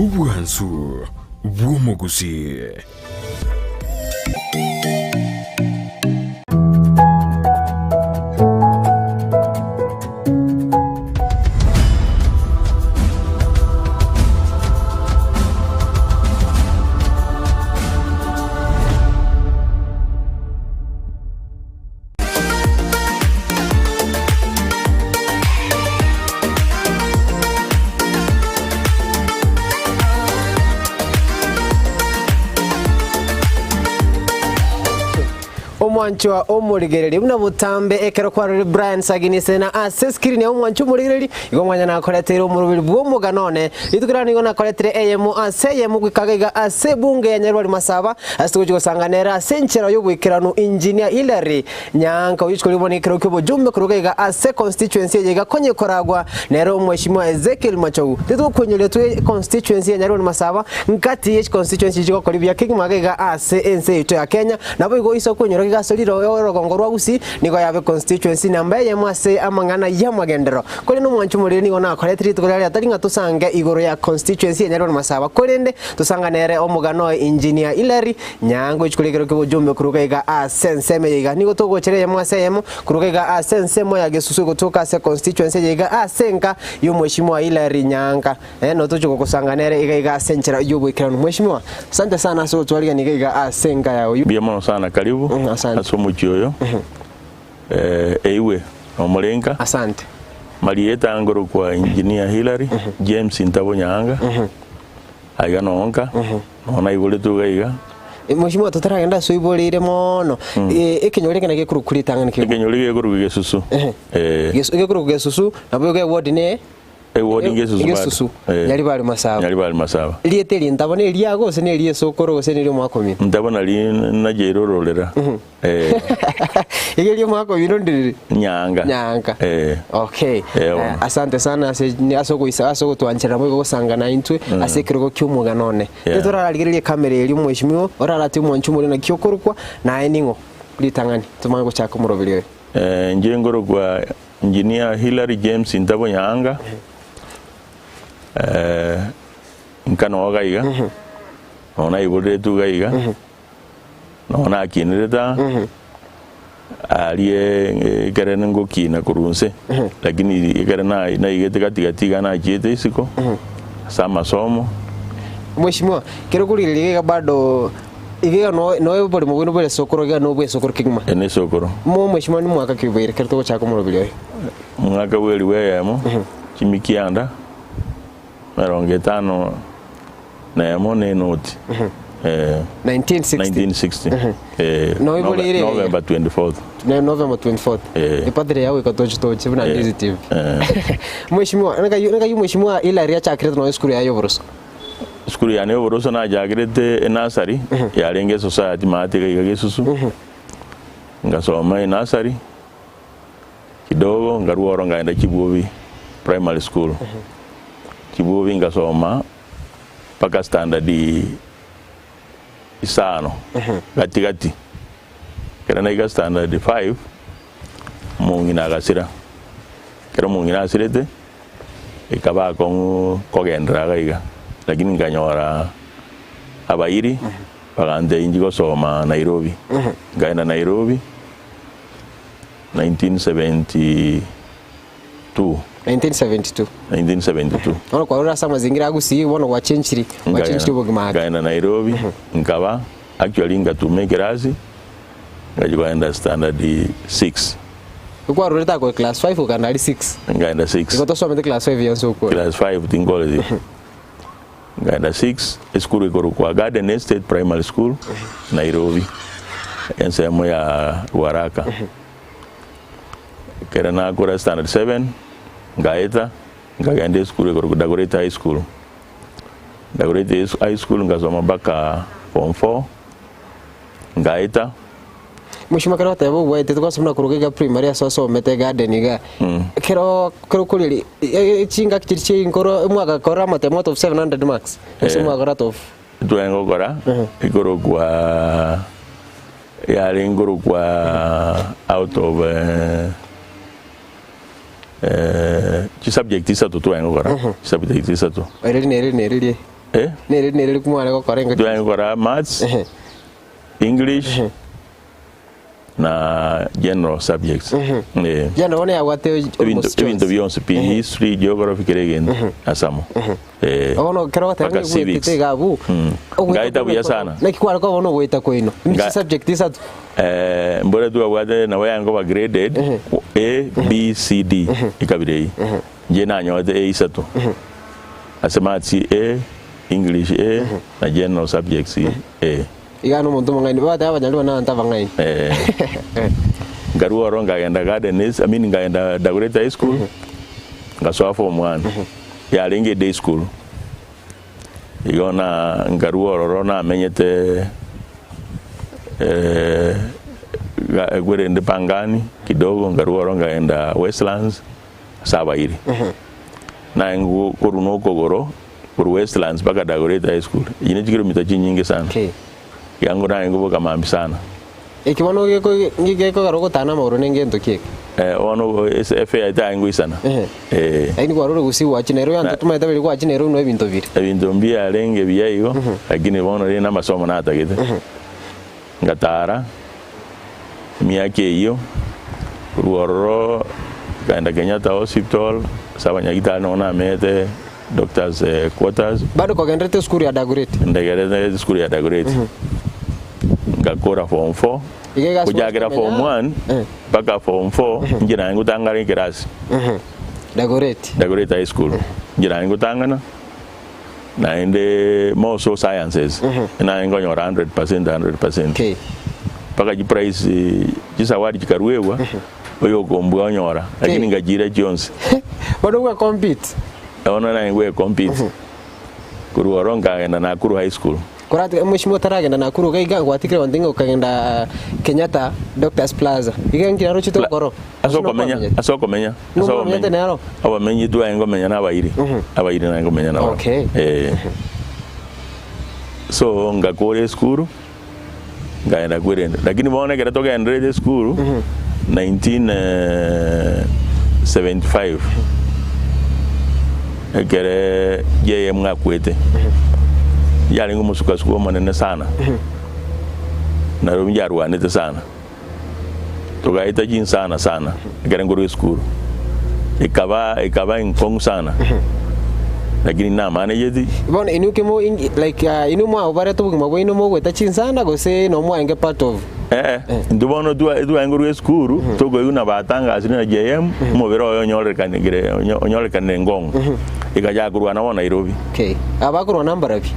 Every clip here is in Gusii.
Obwansu bw'omogusii. Omwanchwa omorigereria buna botambe ekero kwarorire Brian Sagini Sena ase screen ya omwanchwa omorigereria igo mwanya nakoreteire omoroberi bw'omogano one rituko riane nigo nakoretire eyemo ase eyemo goika iga iga ase ebunge ya Nyarwari Masaba ase togochia gosangana ere ase enchera y'oboikeranu Engineer Hillary Nyanka oyio chikori bono ekero ki'obojumbe korwa iga ase constituency eye iga konye koragwa nere omweshimiwa Ezekiel Machogu. Titogokwenyoria twe constituency ya Nyarwani Masaba ngati ye chiconstituency chigokora buya kegima iga iga ase ense yaito ya Kenya naboigo oise okwenyora iga ase rirogo orogongo rwa Gusii nigo yabe constituency namba eyemo ase amang'ana y'amagenderero. Korende omwanchi omoriri nigo nakorete rituko riaria tari ng'a tosange igoro ya constituency ya Nyarwani Masaba korende tosanga nere omogano oye Engineer Hillary Nyango isiko ri'ekero ki'obojumbe koruga iga ase ensemo eye iga. Nigo togochera eyemo ase eyemo koruga iga ase ensemo ya gesusu egotoka ase constituency eye iga ase enka y'omweshimiwa Hillary Nyanka. Eh, notoche gokosanga nere iga iga ase enchera y'oboikeranu. Mweshimiwa, asante sana ase gotwarigania iga iga ase enka yao. Mbuya mono sana karibu Mm, asante. ase omochie oyo eh, eiwe nomorenka Asante. Marieta ngorokwa Engineer Hillary James Ntabo Nyaanga Aiga nonka, nonya naiboretwe iga iga. Mheshimiwa totaragenda ase oiboreire mono, ekenyoro eke naki gekorokwa ritang'ani kegima? Ekenyoro gekorokwa Gesusu. Eh. Gekorokwa Gesusu, nabo igo eward ne Eward Gesusu bado. Gesusu, Eh. Nyaribari Masaba. Nyaribari Masaba. Erieta eri ntabo ne eriago gose ne eria esokoro gose ne eria omwaka omino? Ntabo nari nacheire ororera. Eh. Iga eria omwaka omino ndiriri? Nyaanga. Nyaanga. Eh. Okay. Eh, bono. Eh, asante sana ase ase ogoisa ase ogotwancherera moigo gosanga na intwe ase ekerogo kia omogano one. Yeah. Torararigererie ekamera eria omweshimiwa, orarate omwanchi omore naki okorokwa, naye ning'o? Ritang'ani, tomanye gochaka omoroberi oyo. Eh, inche nkorokwa Engineer Hillary James Ntabo Nyaanga, eh, nka noga iga, nonya naiboreretwe iga iga. Nonya nakinirete aa, aria ekere ngokina korwa inse, lakini ekere naigete gati gati iga nachiete isiko, ase amasomo. Mheshimiwa, kero okorigereria iga bado iga iga no no oboremo bwaino bore esokoro iga no bwa esokoro kegima. Ere nesokoro. Mo mheshimiwa ni mwaka ki obeire kero togochaka omoroberi oyo? Omwaka bwa elifu eyemo, chimikianda, emerongo etano. na emo ne enoti eh, 1960 1960 eh, Noiboreire Nove- November 24th Ne November 24th Eh. epatire yago ikatochitoche buna Eh. Ndizi TV Eh. Mheshimiwa nkayu nkayu mheshimiwa Hillary achakirete nonya esukuru yaye y'oboroso Esukuru yane y'oboroso nachakirete enursery yarenge esociety maate iga iga Gesusu ngasoma enursery kidogo nkarwa oro nkaenda Chibuobi primary school Chibuobi ngasoma mpaka standard isano gati gati. Ekero naika standard five, omong'ina agasira. Ekero omong'ina asirete, ekaba akong'u kogenderera iga iga, lakini nkanyora abairi bagantebia inchi gosoma Nairobi. Nkaenda Nairobi 1972. 1972. 1972. Bono kwarure ase amazingira a Gusii bono gwachenchiri gwachenchiri obogima ake. Nkaenda Nairobi nkaba actually ngatuma ekerasi ngachia koenda standard 6. Kwarurete akore class 5 okagenda aria 6. Nkaenda 6. Igo tosomete class 5 yonsi okore. Class 5 tinkoreti. Nkaenda 6 esukuru ekorokwa Garden Estate Primary School Nairobi ensemo ya Ruaraka. Ekero nakora standard seven, nkaeta, nkagenda esukuru ekorokwa Dagoretti High School. Dagoretti High School nkasoma mpaka form four, nkaeta. Mheshimiwa ekero ogoteba obwaete twasoma na korwa iga primary ase osomete egarden iga, ekero ekero okoreria chingaki chiria chia inkoro mwagakora amatemo out of 700 marks, gose Eh. mwagakora out of. Tware gokora ekorokwa yare nkorokwa out of chisubject isato tware gokora chisubject isato. Ereri na ereri na ereri. Eh? Nere nere mware gokora engaki. Tware gokora maths, Ehe. English na general subjects. Eh. General bono yabwate Ebinto almost ebinto chionsi. bionsi pi history, geography kera egento ase amo. Eh. Bono ekero ogoteba Mpaka ng'a civics. goetete iga abwo, Mm. ogoeta Ngaeta buya kw'ogoeta sana. Naki kware koba bono ogoeta kwaino? Nga- Subject isato. Eh, mbore twabwate nabo yango ba graded A, B, C, D ekabira eyio. Inche nanyorete A isato. Ase maths A, English A, na general subjects A. Iga nomonto omong'aini, bateba abanyarua nabanto abang'aini. Eh, nkarua oro nkagenda Garden East, I mean nkagenda Dagoretti High School, ngasoa form one, yarenge day school. Igo na nkarua ororo namenyete eh, ga- ekwerende Pangani kidogo, nkarua oro nkagenda Westlands ase abairi. Naye ngo- korwa na okogoro korwa Westlands mpaka Dagoretti High School, eyio ne chikilomita chinyinge sana. Okay. Ekiagera naye nkoboka mambia sana. Eki bono geko gekogera ogotana amagoro ne ngento ki eke? Eh, bono ase efare tari ngoisana. Ehe. Eh. Lakini kwarure gusii gwachia Nairobi abanto tomaete baria gwachia Nairobi no ebinto bire. Ebinto mbiarenge buya igo, lakini bono rende amasomo natagete. Ngatara emiaka eyio, korwa ororo nkaenda Kenyatta Hospital, ase abanyagitari nabo namete doctors quarters. Bado kogenderete esukuru ya Dagoretti? Ndegerete esukuru ya Dagoretti. Ngakora form four, Iga egasi gochakera form one mpaka form four, inche naye ngotangana ekerasi. Dagoretti. Dagoretti High School. Inche naye ngotangana. Naende more so sciences naye nkonyora 100% 100%. Okay. Mpaka chiprize chisawadi chikaruegwa oyokombua onyora lakini ngachira chionsi. Bono gwe compete. Bono naye gwe compete. Korwa oro nkagenda Nakuru High School. Koratiga mheshimiwa otaragenda Nakuru iga iga gwatigire abanto ng'a okagenda Kenyatta Doctors Plaza. Iga inki narochete gokora oo? Ase okomenya, ase okomenya, ase Nokomenya nero? Abamenyi twaye ngomenya na abairi, abairi naye ngomenya nabo. Okay. Eh. So ngakora esukuru, nkaenda kwerenda. Lakini bono ekero togenderete esukuru, 1975 ekere JM akwete, yarenge omosukasuko omonene sana, Nairobi yarwanete sana, togaeta chinsana sana ekere nkorwa esukuru, ekaba ekaba enkong'u sana, lakini namanegeti. Bono inwe kemo like inwe mwabarete obogima bwaino mogoeta chinsana gose no mwarenge part of? Ee, intwe bono twaenge korwa esukuru, tokoigwa na batangasire na JM, omobere oye onyorekanire onyorekanire Ngong. Ekachaka korwana bono Nairobi. Okay. Aba bakorwana mbarabi?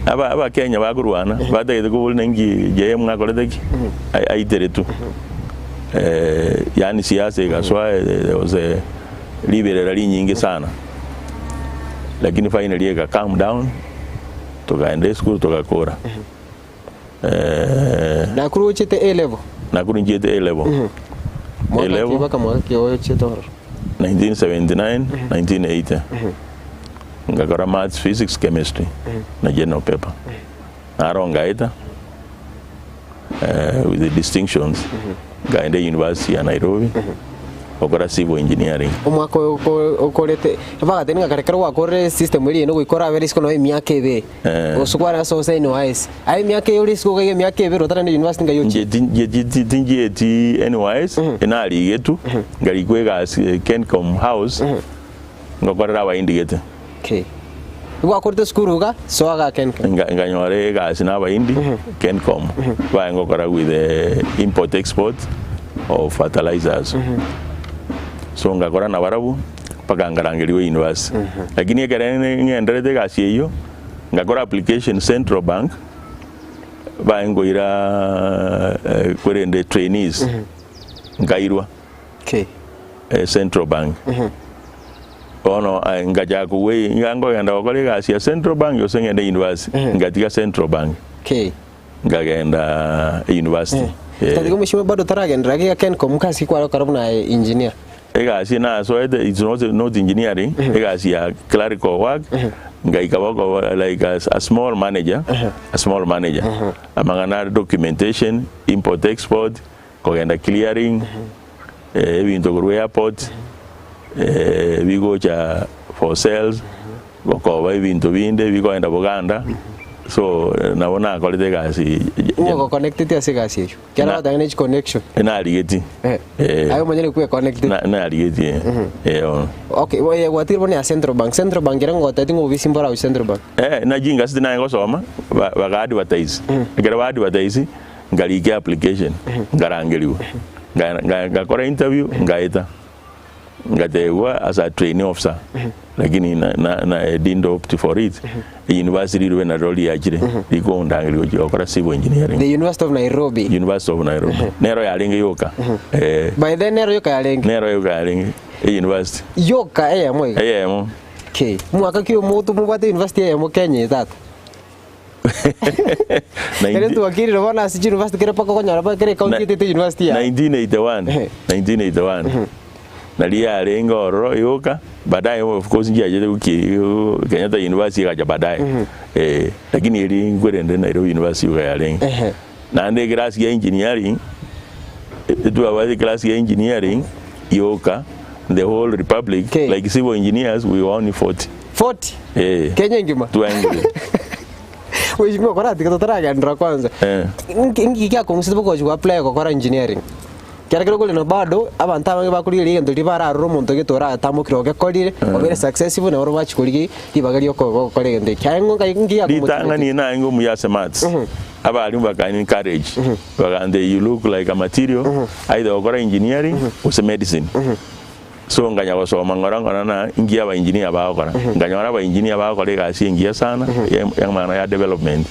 Aba abakenya bakorwana, batagete koboria naki JM akorete ki? Aiteretwe. Yaani siasa egasoa there was a riberera rinyinge sana. Lakini finally ega calm down, tokaenda esukuru togakora. Nakuru ochete A level? Nakuru nchiete A level. A Mwaka ki level. mpaka mwaka ki ochete ororo? 1979, 1980. Ngakora maths, physics, chemistry na general paper. Naro ngaeta with the distinctions ngaenda university ya Nairobi gokora civil engineering. Omwaka oyo oko- okorete bagateba ng'a kare kero gwakorire system eria eye goika orabere isiko nonya emiaka ebere Eh. gose kware ase ose NYS aye emiaka eye ore isiko iga emiaka ebere otarenda university ngai ochie Inche tin- inche ti- tinchieti NYS enarigetwe nkarikwa egasi eh, Kencom House ngokorera abaindi gete. Okay. Gwakorete esukuru iga soa iga Kencom. Nga- Nkanyora egasi na abaindi Kencom baye ngokora with the import export of fertilizers. So ngakora nabarabwo mpaka nkarangerigwa university. Lakini ekero ng'enderete egasi eyio, ngakora application Central Bank, baye nkoira korende trainees, nkairwa. Okay. Central Bank. Bono aye ngachaka kogwa iga nkogenda gokora egasi ya Central Bank gose ng'ende university, ngatiga Central Bank Okay. nkagenda university. Eh. Tatiga omosio bado taragenderera iga Kencom kasi kware gokora buna aye engineer. Egasi nasoete it's not, not engineering, egasi ya clerical work, ngaika boko like a, a small manager, a small manager. Amang'ana are documentation, import export, kogenda clearing, ebinto korwa airport, bigocha for sales. Gokoba ebinto binde bikoenda Buganda, so nabo nakorete egasi Ng'o ogokonecteti ase egasi eyio? Ekiagera Na- ogoteba ng'a ne chiconnection. Narigeti. Eh. Eh. Aye omonyene kweconnecteti. Na- narigeti eh. Eh, bono. Okay, bo- eh, gwatigire bono ya Central Bank. Central Bank ere ngotebeti ng'a obisi mbore agwo Central Bank. Eh, na chingaseti naye gosoma, ba- baka advertise. Ekero ba advertise, nkarika application, nkarangerigwa. Nga- nga- ngakora interview, ngaeta. Ngatebiwa as a trainee officer lakini na, na, na, I didn't opt for it. University rirube nariro riachire rikondangeria gochia gokora civil engineering. The University of Nairobi. University of Nairobi. Nero yarenge yoka. Eh, By then nero yoka yarenge. nero yoka yarenge e university. Yoka eyemo iga. Eyemo. Okay. Mwaka ki omoto mobwate university eyemo Kenya eye tata? Ere twakirire bono ase chiuniversity kere mpaka okonyora mpaka kera ecounty etete university yaye. 1981 1981 nari yarenge ororo yoka baadaye of course nchiachete goki Kenyatta University egacha baadaye eh, lakini eri nkwerende Nairobi University yoka yarenge Ehe. naende eclass ya engineering etwabwate eclass ya engineering yoka the whole republic Okay. like civil engineers we were only 40 40 Eh. Kenya engima Twengire. Mheshimiwa koratiga totaragenderera kwanza. Eh. Nki nki giakong'usete bogochi gwa apply gokora engineering? Kera kero kore na bado abanto abange bakorigereria egento riria bararore omonto gete oratamokire ogekorire obere successful nabo bachi korigia ribaga ria okogokora egento ekio. Aye ng'o nkai nki giakomotivate? Ritang'ani naenge omuya ase maths abalimu baka encourage bagantebia you look like a material either gokora engineering gose medicine. So nkanya gosoma ng'ora ng'ora na inki abaengineer bagokora. Nkanyora abaengineer bagokora egasi engiya sana ya amang'ana ya development.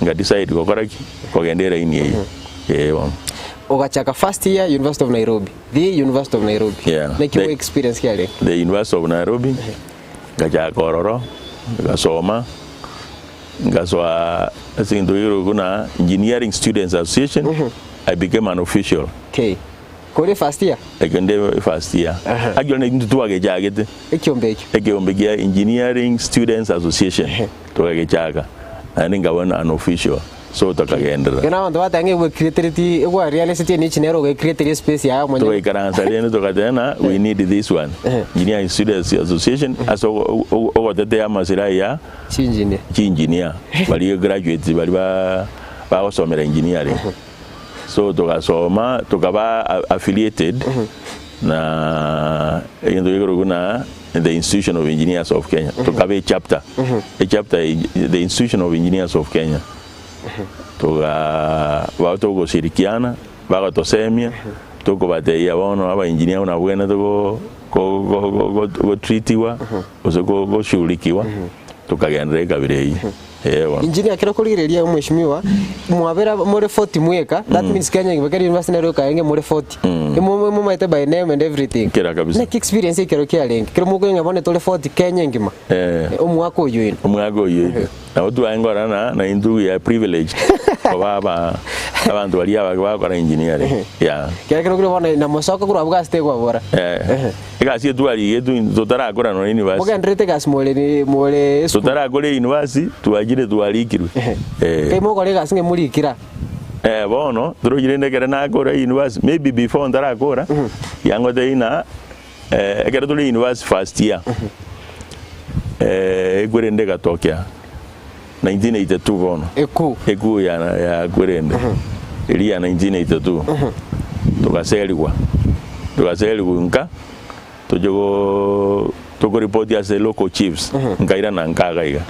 Nka decide gokora ki? Kogenda eraini eye. Ee bono. Ogachaka first year University of Nairobi, the University of Nairobi. Yeah. Naki The- experience kiarenge? The University of Nairobi, nkachaka ororo, ngasoma, ngasoa ase egento kekorokwa buna Engineering Students Association, I became an official. Okay. Kore first year? Ekio nde first year. Aha. Actually naintwe twagechagete Ekiombe ekio. ekeombe kia Engineering Students Association tokagechaka naende nkaba an official so tokagenderera. Ekero abanto bateba ng'a egwecreatereti egwarealiseti eniche nere ogecreateria espace yaye omonyene. Togaikaransa rende togateba ng'a we need this one Engineering Students Association ase ogo- ogo- ogotetea amasilahi ya Chingineer. chingineer baria graduates baria ba bagosomera engineering. So togasoma tokaba affiliated na egento gekorokwa buna the Institution of Engineers of Kenya. Tokaba echapter, echapter ya the Institution of Engineers of Kenya. Togaba togoshirikiana, bagotosemia, tokobatebia bono aba engineer buna abwenerete go go go go gotreatiwa gose goshughulikiwa, tokagenderera ekabira eyio. Ee bono. Engineer ekero okorigereria omweshimiwa mwabera more 40 mweka that means Kenya engima kera university nero yoka more 40 Imo- momaete by name and everything Kera kabisa. Naki experience ekero kiarenge kero mokoing'a bono tore 40 Kenya engima Eh. omwaka oywo ino Omwaka oyio oito. Nabo twaye nkorora na na intwe we are privileged koba aba abanto baria abake bagokora engineering. Yeah. Kero kero kero bono namosoka korwa abwo gasi tekwabora Eh. Egasi etwarigetwe intwe totarakora nonya university. Mogendererete egasi more ni more esukuru. Totarakora university twachire twarikirwe. Eh. Kai mogokora egasi ng'a morikire aa. Eh bono torochi rende ekero nakora university maybe before ntarakora yangotebia ng'a ekero tore university first year ekwerende egatokea 1982 bono. Ekuu. Ekuu ya ya kwerende eria ya 1982 togaserigwa togaserigwa nka toche go tokoripoti ase local chiefs nkairana nka iga iga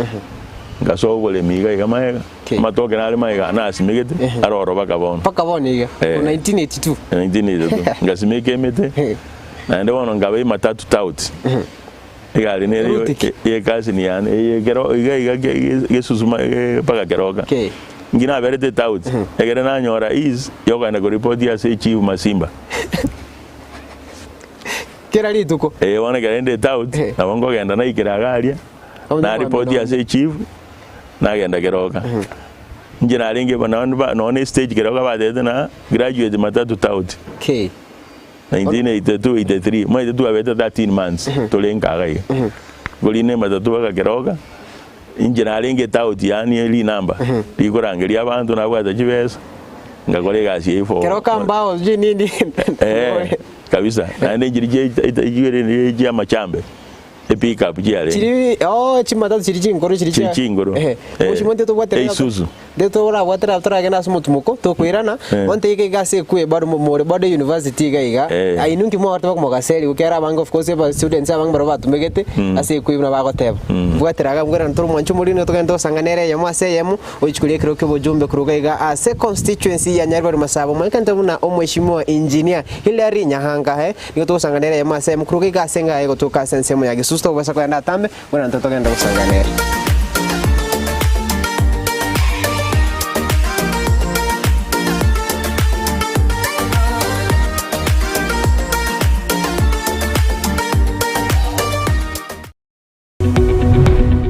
nkasoa oboremi iga iga magega Okay. amatoke nare magega nasimegete aroro mpaka bono Mpaka bono iga. Eh. 1982. 1982 ngasimeka emete naende bono nkaba ematatu tout Egari nere Route ki? ye cousin yane eye kero iga iga gesusuma mpaka keroka. Okay. Inki naberete tout ekere nanyora ease yokogenda koripoti ase echief Masimba. Kera rituko. Eh bono ekero inde tout Eh. nabo nkogenda naikera iga aria Onye naripoti kwamenya ase echief nagenda keroka. Inche narenge nonye na estage keroka batebete na graduate matatu tout. Okay. 1982, 83, omanyete twabete 13 months tore nka iga iga. Nkorina ematatu mpaka Keroka, inche narenge etauti yaani rinamba rikorangeria abanto nabwate chibesa, ngakora egasi eyio for Keroka mbao sijui nini. Eh, kabisa. Naende inche riche chia amachambe. Epickup chiarenge. Chiri oh chimatatu chiri chinkoro chiri Chiri chinkoro. Ehe. Eh. Mochie monte tobwate rero Eisuzu. Nde torabwate rero toragende ase omotumoko tokoirana Eh. monte iga iga ase ekwe bado mo- more bado university iga iga Eh. Aye inki mwagoteba komogaseri ekiagera abange of course aba students abange barabwo batumegete ase ekwe buna bagoteba. Mbwatera iga mbwera ntore omwancho omoriri nigo togende tosangane ere eyemo ase eyemo Gochia koria ekero ki'obochumbe korwa iga ase constituency ya Nyaribari Masaba omoekente buna omweshimiwa Engineer Hillary Nyahanga eh, nigo togosangana ere eyemo ase eyemo korwa iga ase enga egotoka ase ensemo ya Gesusu tokobasa kogenda atambe buna intwe togende gosangana ere.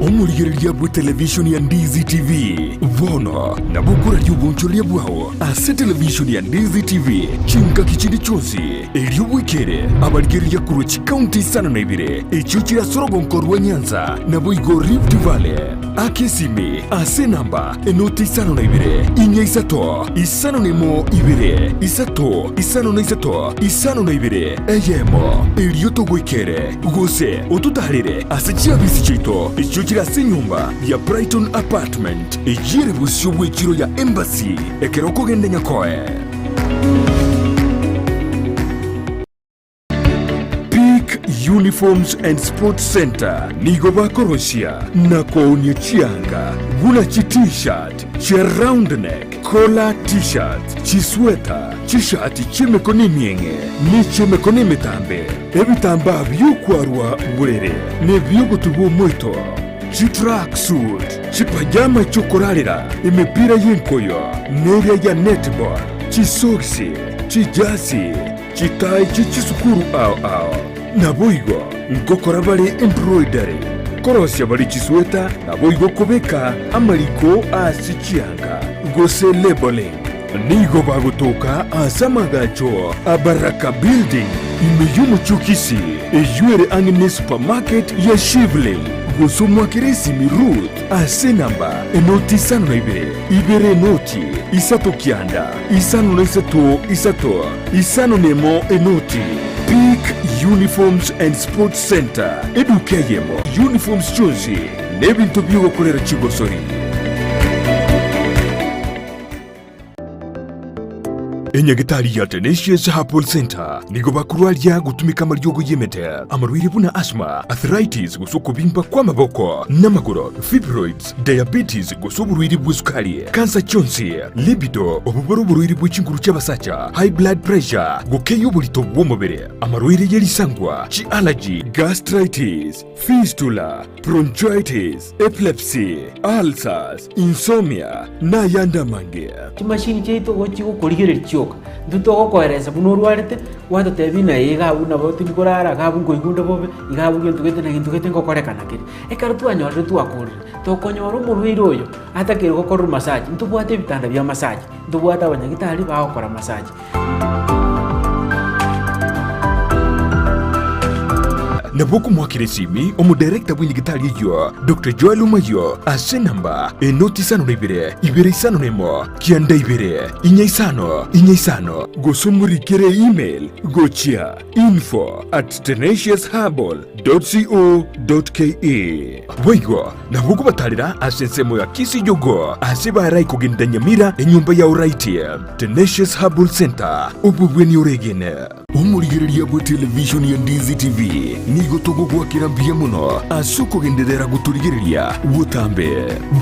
Omorigereria bw'etelevishoni ya Ndizi TV bono nabo okoraria obonchoreria bwao ase televishoni ya Ndizi TV chingaki chinde chionsi, erio bwekere abarigereria korwa chikaunti isano na ibere echio chire ase orogonko rwa Nyanza naboigo Rift Valley. Aka esimi ase enamba enoti isano na ibere, inya isato, isano na emo ibere, isato, isano na isato, isano na ibere, eyemo, erio togoikere. Gose ototaarere ase chiabisi chiaito echio chire ase enyomba ya Brighton Apartment, eyio ere bosio bw'echiro ya Embassy, ekero okogenda Nyakoe. Peak Uniforms and Sports Centre nigo bakorosia na koonia chianga buna chi T-shirt, chia round neck, collar T-shirts, chisweta, chishati chi'emekono emieng'e ne chi'emekono emetambe, ebitambaa bi'okwarwa borere na ebi'ogotubwa omoito, chitracksuit, chipajama chi'okorarera, emepira y'enkoyo, na eria ya netball, chisogisi, chijasi, chitai chie chisukuru ao ao. Naboigo ngokora bare embroidery, korosia bare chisweta, naboigo kobeka amariko ase chianga, gose labelling. Nigo bagotoka ase amagacho a Baraka Building, ime y'omochie o Kisii, eyio ere ang'e ne supermarket ya Shivling. Gose omwakere esimi Ruth ase enamba enoti isano na ibere, ibere enoti, isato kianda, isano na isato isato, isano na emo enoti. Peak Uniforms and Sports Centre, eduka eyemo, uniforms chionsi, na ebinto bi'ogokorera chigosori. Enyagitari ya Tenacious Herbal Centre nigo bakorwaria gotumeka amariogo y'emete, amarwaire buna asthma, arthritis gose okobimba kw'amaboko n'amagoro, fibroids, diabetes gose oborwaire bw'esukari, kansa chionsi, libido, obobare oborwaire bwe chinguru chi'abasacha, high blood pressure, gokeyia oborito bw'omobere, amarwaire ye risangwa, chi'allergy, gastritis, fistula, bronchitis, epilepsy, ulcers, insomnia, na ayande amange. Chimashini chiaito igo chigokorigereria chioka, intwe togokoeresa buna orwarete, gwatotebia ng'a ee iga abwo nabo tindi korara, iga abwo nkoigwa onde bobe, iga abwo gento gete na gento gete ngokorekana kere. Ekero twanyorire twakorire, tokonyora omorwaire oyo atakeire gokorerwa massage, ntobwate ebitanda bia massage, ntobwate abanyagitari bagokora massage. Nabo okomoakera esimi omodirector bw'enyagitari eyio, Doctor Joel Omayio, ase enamba enoti isano na ibere, ibere isano na emo, kianda ibere, inya isano, inya isano, gose omorikere email gochia info at tenaciousherbal dot co dot ke. Boigo nabo okobatarera ase ensemo ya Kisijogo ase barai kogenda Nyamira enyomba ya Oraiti. Tenacious Herbal Centre, obobweni oregene. Omorigereria bwe television ya Ndizi TV nigo togogoakera mbuya mono ase okogenderera gotorigereria botambe.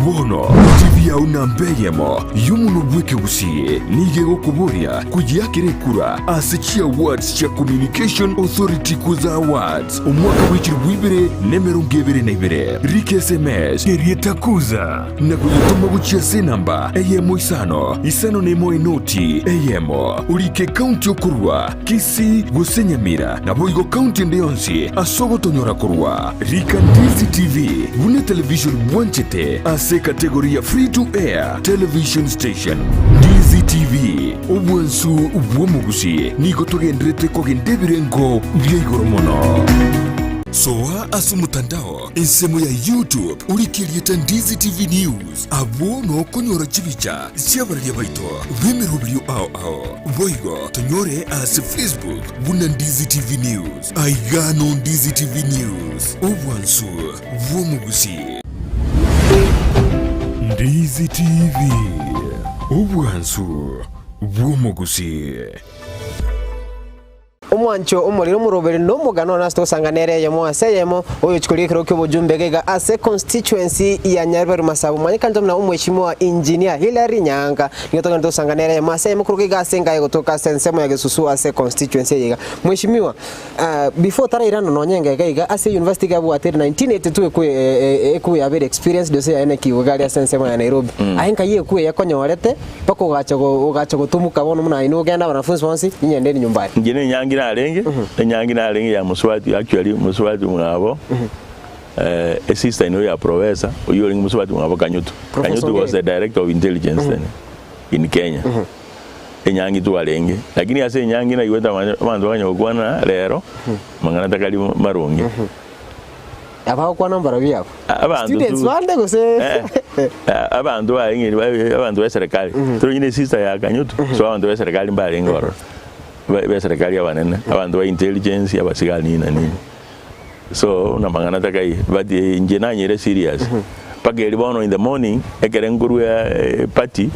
Bono TV yao namba eyemo y'omonwa bw'ekegusii nigo egokoboria koyeakera ekura ase chiawards chia Communication Authority Kuza Awards omwaka bw'echilifu ibere na emerongo ebere na ibere. Rika SMS erieta Kuza. na koyetoma gochia ase enamba eyemo isano isano na emo enoti eyemo, orike ekaunti okorua Kisii gose Nyamira, naboigo kaunti ende yonsi ase ogotonyora korwa. Rika Ndizi TV buna etelevision bwanchete ase ekategori ya Free to Air Television Station. Ndizi TV, obwansu bw'omogusii, nigo togenderete kogenda ebirengo bia igoro mono. Soa ase omotandao ensemo ya YouTube orike erieta Ndizi TV News, abwo nokonyora chibicha chi'abararia baito b'emeroberio ao ao. Boigo tonyore ase Facebook buna Ndizi TV News. Aiga no Ndizi TV News, obwansu bw'omogusii. Ndizi TV, obwansu bw'omogusii. Omwancho omorero omoroberi na omogano one ase togosanga nere eyemo ase eyemo, oyochia koria ekerogo ki'obojumbe iga iga ase constituency ya Nyaribari Masaba, omanyekanete buna omweshimiwa Engineer Hillary Nyaanga. Nigo togenderete gosanga nere eyemo ase eyemo korwa iga ase enga egotoka ase ensemo ya Gesusu ase constituency eye iga. Mweshimiwa, before otarairana nonye enga iga iga ase university iga yabwate 1982 ekwe ekwe yabere experienced gose yaenekigwe iga aria ase ensemo ya Nairobi. Aye nkai ekwe ekonyorete Mpaka ogacha ogacha gotumuka bono buna inwe ogende abanafunsi bonsi, inyende ere nyomba aria. Inche nenyangi narenge, enyangi narenge ya mosubati actually mosubati mwabo esister in law ya professor, oyio orenge mosubati mwabo Kanyutu. Professor Kanyutu was Ongeri. the director of intelligence then in Kenya. Enyangi twarenge, lakini ase enyangi naigwete abanto bakanya gokwana rero, amang'ana takari maronge. Abagokwana mbarabwo abwo? Abanto Students tu bande gose? Eh, eh, abanto barenge ba- abanto ba serikali tore nyine sister ya Kanyutu so abanto ba serikali mbarenge ororo Ba- ba serikali abanene abanto ba intelligence abasigari nini na nini so na mang'ana takai but eh, inche nanyere serious mpaka eri bono in the morning ekere nkorwa eh, party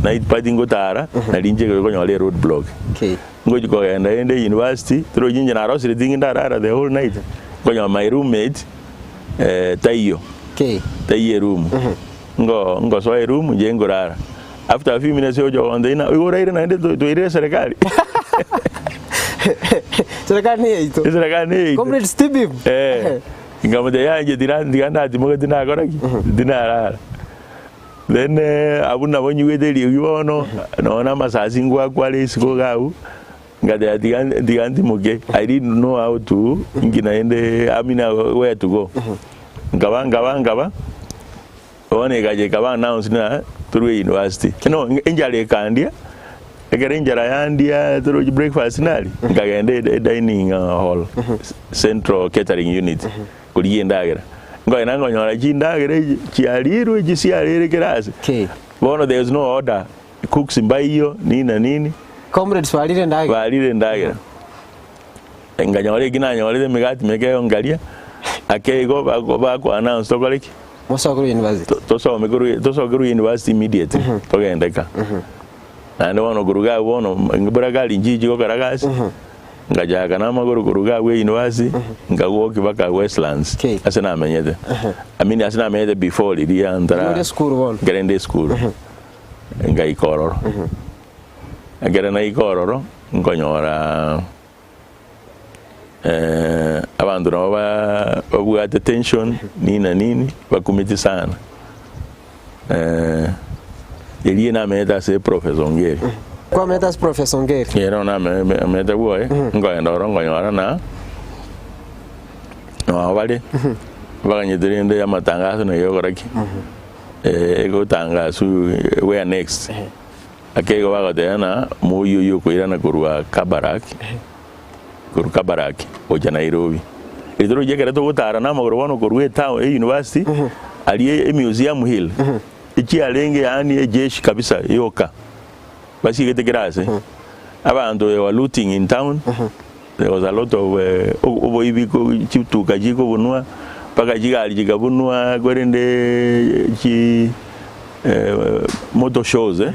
night party ngotara nari inche konyora eroad block Okay. Ngochia kogenda rende university, torochi inche narosire tingi ndarara the whole night, nkonyora my roommate eh, taiyo, Okay. taiyo eroom. Ngo ngosoa eroom inche nkorara. After a few minutes ocha gontebia ng'a igo oraire naende to- toirire eserekari. Serikali ni yaito. Eserekari neyaito. Comrade Steve. Eh, nkamotebia yaya inche tira tiga ndatimoke tinakora ki? Tinarara. Then abwo nabo nyigwete eriogi bono, nonya na amasasi ngwakwa are isiko iga abwo, ngateba tiga tiga ntimoke, I didn't know how to inki naende I mean where to go. Nkaba nkaba nkaba, bono egacha ekaba announced ng'a torwe university. No, enchara ekandia, ekero enchara yandia torochi breakfast nari, nkagenda e dining hall, central catering unit. Korigia endagera. Nkogenda nkonyora chindagera echi chiarirwe echi chiarire kera ase. Okay. Bono there is no order, cooks mbaiyo, nini na nini. Comrades barire endagera. Barire endagera. Nkanyora eki nanyorete emegati meke eyo nkaria, ake igo bako bako announce tokore ki? Mosoke korwa university. Tosome korwa tosoke korwa university immediately, togende ka. Naende bono korwa iga abwo bono, mbura gari nchichi gokora gasi. Ngachaka namagoro korwa iga abwo university, nkagwoki mpaka Westlands Okay. ase namenyete. I mean ase namenyete before riria ntara Ore esukuru bono. nkere nde esukuru. Ngaika ororo. Ekere naika ororo, nkonyora abanto nabo ba babwate tension nini na nini, bakumeti sana. Erio namenyete ase Professor Ongeri. Kwamenyete ase Professor Ongeri? Ere namenyete bwoye, nkoenda oro nkonyora na noo bare, baganyete rende amatangaso naki ogokora ki? Egotangaswa where next. Ake igo bagoteba ng'a moyio oyio okoirana korwa Kabarak, korwa Kabarak gocha Nairobi. Erio toroche ekero togotara namagoro bono korwa etown e university aria emuseum hill, echiarenge yaani ejeshi kabisa yoka, basiegete kera ase. Abanto they were looting in town, there was a lot of oboibi ko chituka chikobunwa, mpaka chigari chikabunwa korende chi motor shows eh,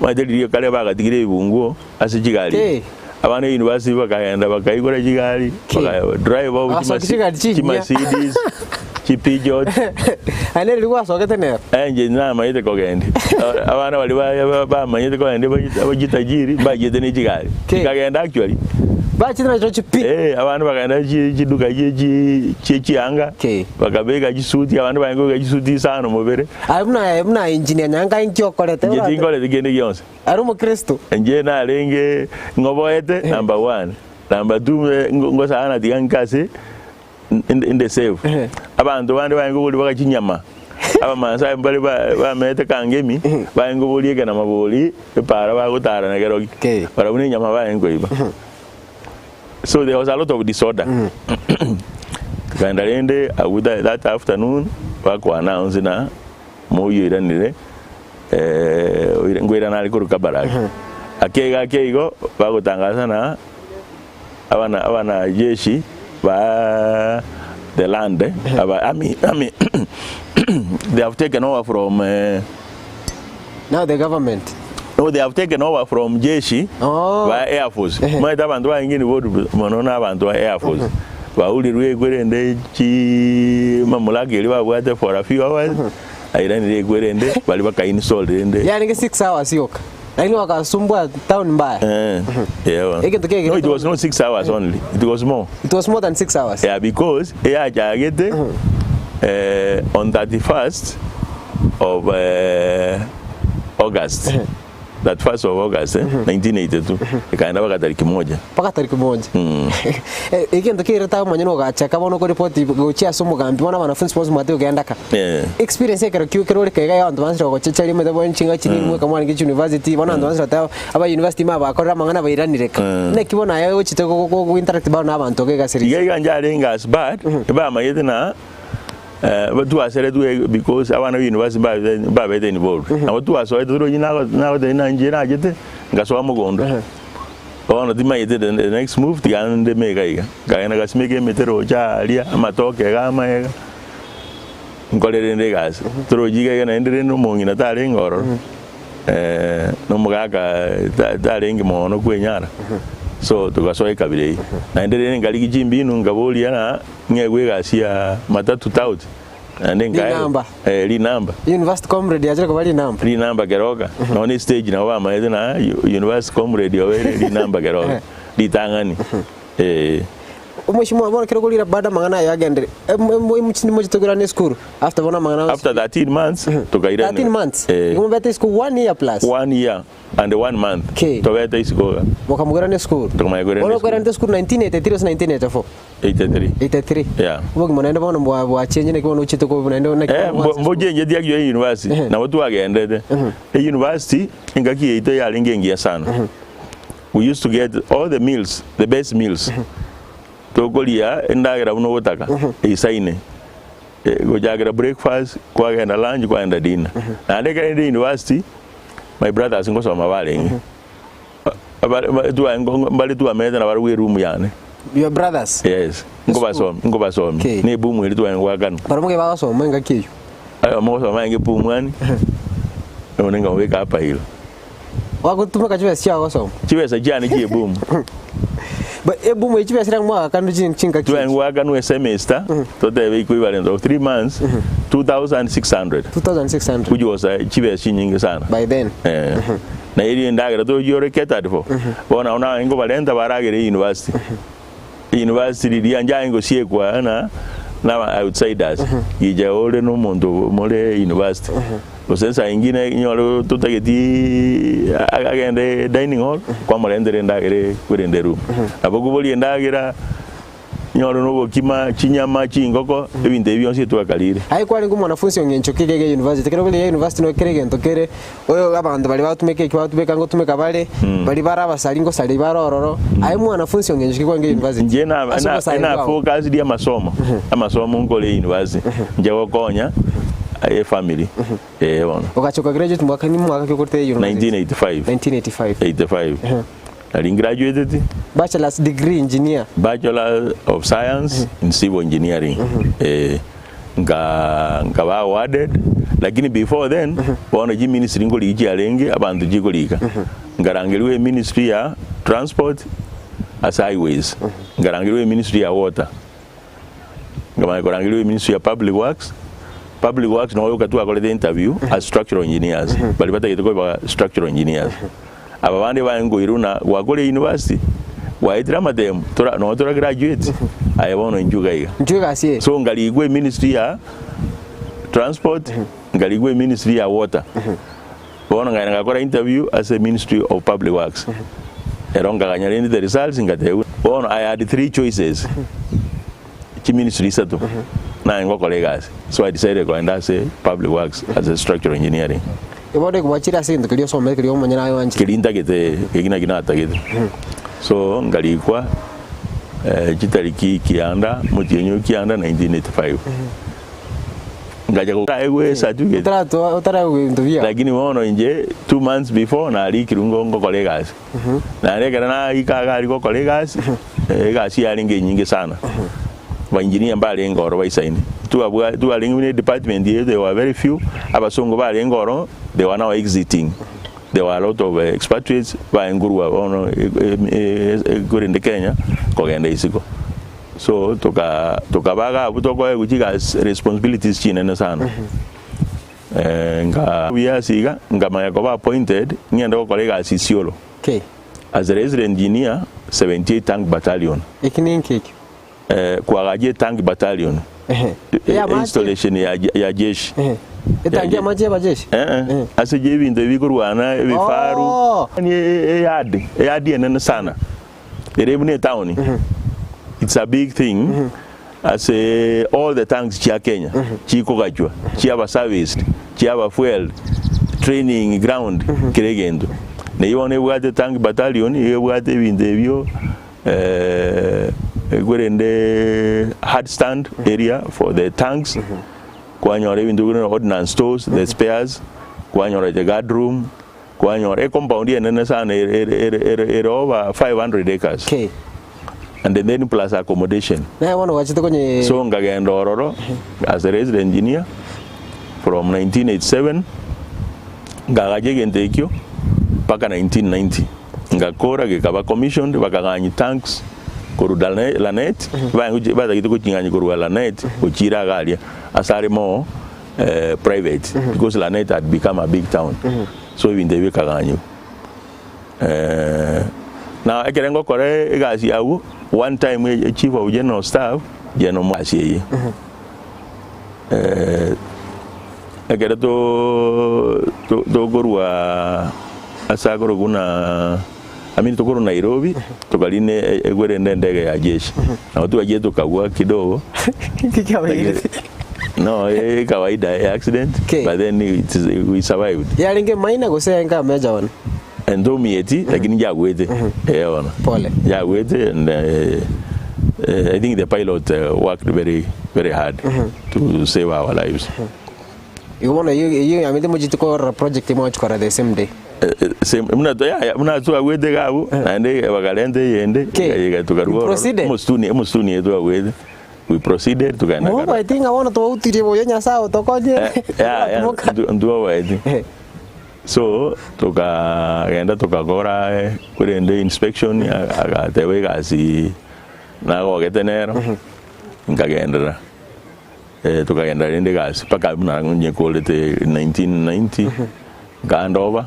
omanyete riria kare bagatigire ebibunguo ase chigari Hey. abana university bakagenda bakaigora chigari Ki. baka drive off Basokia chigari chinyia. chimercedes chipeugeot Aye nere riria gwasogete nero. Inche namanyete kogendia abana baria ba- bamanyete kogendia abachitajiri mbachiete ne chigari Ki. chikagenda actually Bachete nachirochio pi. Eh, abande bakagenda chi chiduka chie chi chie chianga, Ki. bakabeka chisuti, abande barenge kobeka chisuti isano mobere. Aye buna buna engineer nyanka inki okorete Inche orate- tinkoreti kende gionsi. Are omokristo. Inche narenge ng'oboete number one, number two eh, ngo- ngosana tiga nke ase inde inde safe. Ehe. Abanto bande barenge koboria baka chinyama, abamasai mbare ba bamenyete Kangemi, barenge koboria ekenama bori, epaara bagotara na keroki. Okay. Barabwo na enyama barenge koiba. So there was a lot of disorder. Tokagenda rende agwo that afternoon bako announce na moyio oiranire nkoirana are korwa Kabarak. Ake iga ake igo bagotangasa na abana abanajeshi ba the land aba army army they have taken over from Now the government. No, they have taken over from jeshi Oh. ba Air Force. Omanyete abanto barenge involved mono na abanto ba Air Force. Baurirwe ekwerende chi mamulaka eria babwate for a few hours, airanire ekwerende baria baka install rende. Yarenge 6 hours yoka. Lakini wakasumbua town mbaya. Eh, yeah. Egento kegere No, it was not 6 hours only. It was more. It was more than 6 hours. Yeah, because eyachagete eh, on 31st of eh, August that first of August eh, 1982 ekaenda mpaka tariki moja. Mpaka tariki moja. Eh, egento kere tamanya nogachaka bono okoripoti gochia ase omogambi bono abanafunzi bonsi mwate kogenda ka. Eh. Experience ekero kio ekero ore kaiga iga abanto bansire gogochecheria omanyete bono chingaki chiria mweka mwarenge chiuniversity bono abanto bansire goteba aba university maba bakorire amang'ana bairanire ka. Naki bono aye ogochete go- go- go interact bono na abanto iga ase Iga iga njarenge as bad, bamanyete na twaseretwe because abana ba university mbabete involved. Nabo twasoete torochi nagotebia ng'a inche nachete ngasoa mogondo. Bono timanyete the next move tiga ndeme iga iga. Nkagenda ngasimeka emete roche aaria, amatoke iga amaega, nkore rende egasi. Torochi iga iga naende rende omong'ina tarenge ororo, na omogaka tarenge mono kwenyara, so togasoa ekabira eyio. Naende rende nkarigia chimbinu nkaboria ng'a. Ng'egwe egasi ya matatu tout naende nkaegwa Rinamba. eh, rinamba. University comrade yachire koba rinamba. Rinamba keroka nonya ne stage nabo bamaete na university comrade obeire rinamba keroka ritang'ani eh. Omweshimiwa bono ekero okorira bado amang'ana ayo agendere mochete koirana esukuru after bono amang'ana onsi. After 13 months tokairana 13 months? Eh. Igo mobete isiko one year plus? One year. And one month Ki? tobete isiko iga. Mokamokoirana esukuru? Tokamanya koirana Bono esukuru. okoiranete esukuru 1983 gose 1984? 83. 83. Yeah. Obogima naende bono bwa bwachenjire naki bono ochete ko naende naki Eh, bono mbo- bwansa esukuru? mbochenjetie akio university Ehe. nabo twagendete university engaki yaito yarenge engiya sana we used to get all the meals the best meals tokoria endagera buna ogotaka eisaine Gochakera breakfast, kwagenda lunch, kwagenda dinner. Naende ekero inde university, my brothers ngosoma barenge. Abare ba- twa- ngo- mbare twamenyete nabarabwo eroom yane. Your brothers? Yes, nkobasomi nkobasomi. Okay. Na eboom eria twarenge goakanwa. Barabwo nge bagosoma engaki eyio? Oyomo ogosoma arenge Pumwani, onde nkamobeka Upper Hill. Bagotumeka chibesa chiao gosoma? Chibesa chiane chie eboom. But eboom eye chibesa chiria mwagakanire chingaki Twarenge echi? goakanwa esemester, totebe equivalent of 3 months, 2600. 2600. Which was chibesa chinyinge sana. By then. Eh. Na erio endagera tochiore catered for. Bono nabo narenge kobarenta baragere university. University riria nchaye ngosiekwa na na outsiders. Gicha ore na omonto more university. Gose saa ingine inyore totageti agende dining hall, kwamorentera endagera ekwerende eroom. Nabo koboria endagera, inyore na obokima, chinyama, chingoko, ebinto ebi bionsi twakarire. Aye kwarenge omwanafunsi ong'encho ki iga iga university? Ekero ore iga university noe kera egento kere, oyo abanto baria bagotumeka eki bagotumeka ngotumeka bare, baria bare abasari ngosari bare ororo, aye mwanafunsi ong'encho ki kwarenge university? Inche na Ase na obosari na bwao. focus amasomo, amasomo nkore university, nche gokonya efamily, eh bono. Ogacha oka graduate mwaka ni mwaka ki okorete university? 1985. 1985. 85. Nari ngraduateti. Bachelor's degree engineer. Bachelor of Science in Civil Engineering. Eh, nka nkaba awarded lakini before then bono chiministry nkorigia chiarenge abanto chikorika nkarangerigwa eministry ya transport ase highways nkarangerigwa eministry ya water nkamanya korangerigwa eministry ya public works public works noyo yoka twakorete interview as structural engineers baria batagete koba structural engineers aba bande baengoirwe na gwakora university Gwaetire amatemu, tora, nonya tora graduate, aye bono inchuo iga iga. Inchuo egasi eye. So nkarigwa eministry ya transport, nkarigwa eministry ya water. Bono nkaenda ngakora interview ase ministry of public works. Ero nkaganya rende the results ngatebwa. Bono I had three choices, chiministry isato naye ngokora egasi. So I decided kogenda ase public works as a structural engineering. Bono egwachire ase egento keria osomete keria omonyene aye oanchete. Keria ntagete, eki naki natagete. So nkarikwa. Chitariki kianda, omotienyi o kianda 1985. Ngacha koegwa ecertificate. Otaratoa otaraegwa ebinto biao. Lakini bono inche 2 months before narikirwe ngo ngokora egasi. Naende ekero naika iga aria gokora egasi, egasi yarenge enyinge sana. Ba engineer mbarenge ororo baisaine. Twabwa twarenge buna edepartment yaito they were very few, abasongo barenge ororo they were now exiting. There were a lot of expatriates barenge korwa bono korende Kenya kogenda isiko. So toka tokaba iga abwo tokoegwa chigasi responsibilities chinene sana. Nka buya iga nkamanya koba appointed ng'ende gokora egasi Isiolo Okay. as a resident engineer 78 Tank Battalion. Eki ninki ekio? Kwagachia etank battalion. Ehe. Ey'amache? Installation ya ya jeshi. Ehe. Etanki y'amache y'abajeshi? Eh, eh. Ase je ebinto ebi bikorwana ebifaru. Oh. Yaani eyard, eyard enene sana. Ere buna etown. It's a big thing ase all the tanks chia Kenya chikogachwa, chiaba serviced, chiaba fueled, training ground, kera egento. Na eyio bono ebwate tank battalion, iga ebwate ebinto ebio Ekwerende hard stand area for the tanks, kwanyora ebinto buna ordnance stores, the spares, kwanyora the guard room, kwanyora ecompound enene sana ere ere ere ere over 500 acres. Okay. And then plus accommodation. Naye bono gwachete konye. So nkagenda ororo as a resident engineer from 1987 nkagacha egento ekio mpaka 1990. Ngakora gekaba commissioned bakaganyia tanks korwa Lanet, batagete goching'anyia korwa Lanet gochiira iga aria ase are more private because Lanet had become a big town. So ebinto ebi bikaganyigwa. Now ekere ngokora egasi abwo, one time e chief of general staff, General Mwasi eye. Ekero tokorwa ase akorokwa buna I mean tokorwa Nairobi tokarina egwerende endege ya jeshi. Nabo twachire tokagwa kidogo. No, kawaida ya accident Okay. but then it is, we survived. Yarenge minor gose yarenge a major one? Ntomieti lakini njagwete. Eh bono. Pole. Njagwete and I think the pilot worked very very hard to save our lives. Igo bono eyio eyio yamete mochete korora project mogochi korora the same day. Same buna to yaya buna twagwete iga abwo naende bakarenta eyende Okay. ega tokarwa You ororo proceeded? omosituni omosituni eye twagwete we proceeded tokagenda kare. Mobaeti ng'a bono twautirie boyo Nyasaye otokonyire. Yaya Timoka. ntwabaeti. So tokagenda tokakora korende inspection agateba egasi nagogete nero nkagenderera. Tokagenda rende egasi mpaka buna nyekorete 1990 nkaanda oba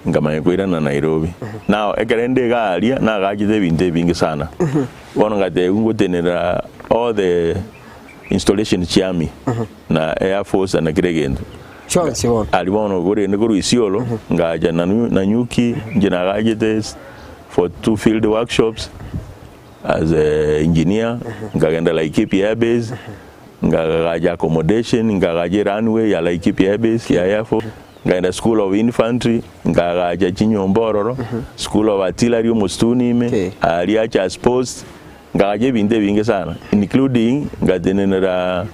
nkamanya koirana Nairobi. Now ekero inde iga aria nagachete ebinto ebinge sana. Bono ngatebwa ngotenenera all the installations chia army na air force na kera egento. Chionsi bono. Aria bono korende korwa Isiolo ngacha Nanyuki inche nagachete for two field workshops. As a engineer nkagenda Laikipia Airbase, nkagacha accommodation, nkagacha erunway ya Laikipia Airbase ya Air Force, nkagenda School of Infantry, nkagacha chinyomba ororo, School of Artillery omosituni ime, Okay. aria Archers Post, nkagacha ebinto ebinge sana including ngatenenera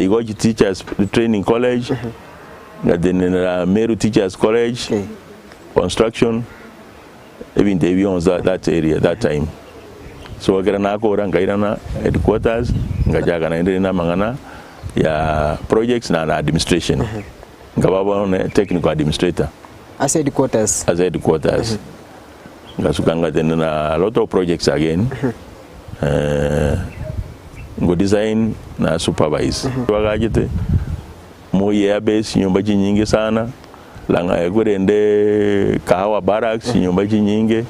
Igochi Teachers Training College, ngatenenera Meru Teachers College, Okay. construction. Ebinto ebi bionsi that area that time. So ekero nakora nkairana headquarters ngachaka naende rende amang'ana ya projects na administration. Nkaba bono ne technical administrator. Ase headquarters. Ase headquarters. Ngasuka ngatenena a lot of projects again. Ngo design na supervise. Bagachete Moi Air Base chinyomba chinyinge sana. Lang'aye korende Kahawa Barracks chinyomba chinyinge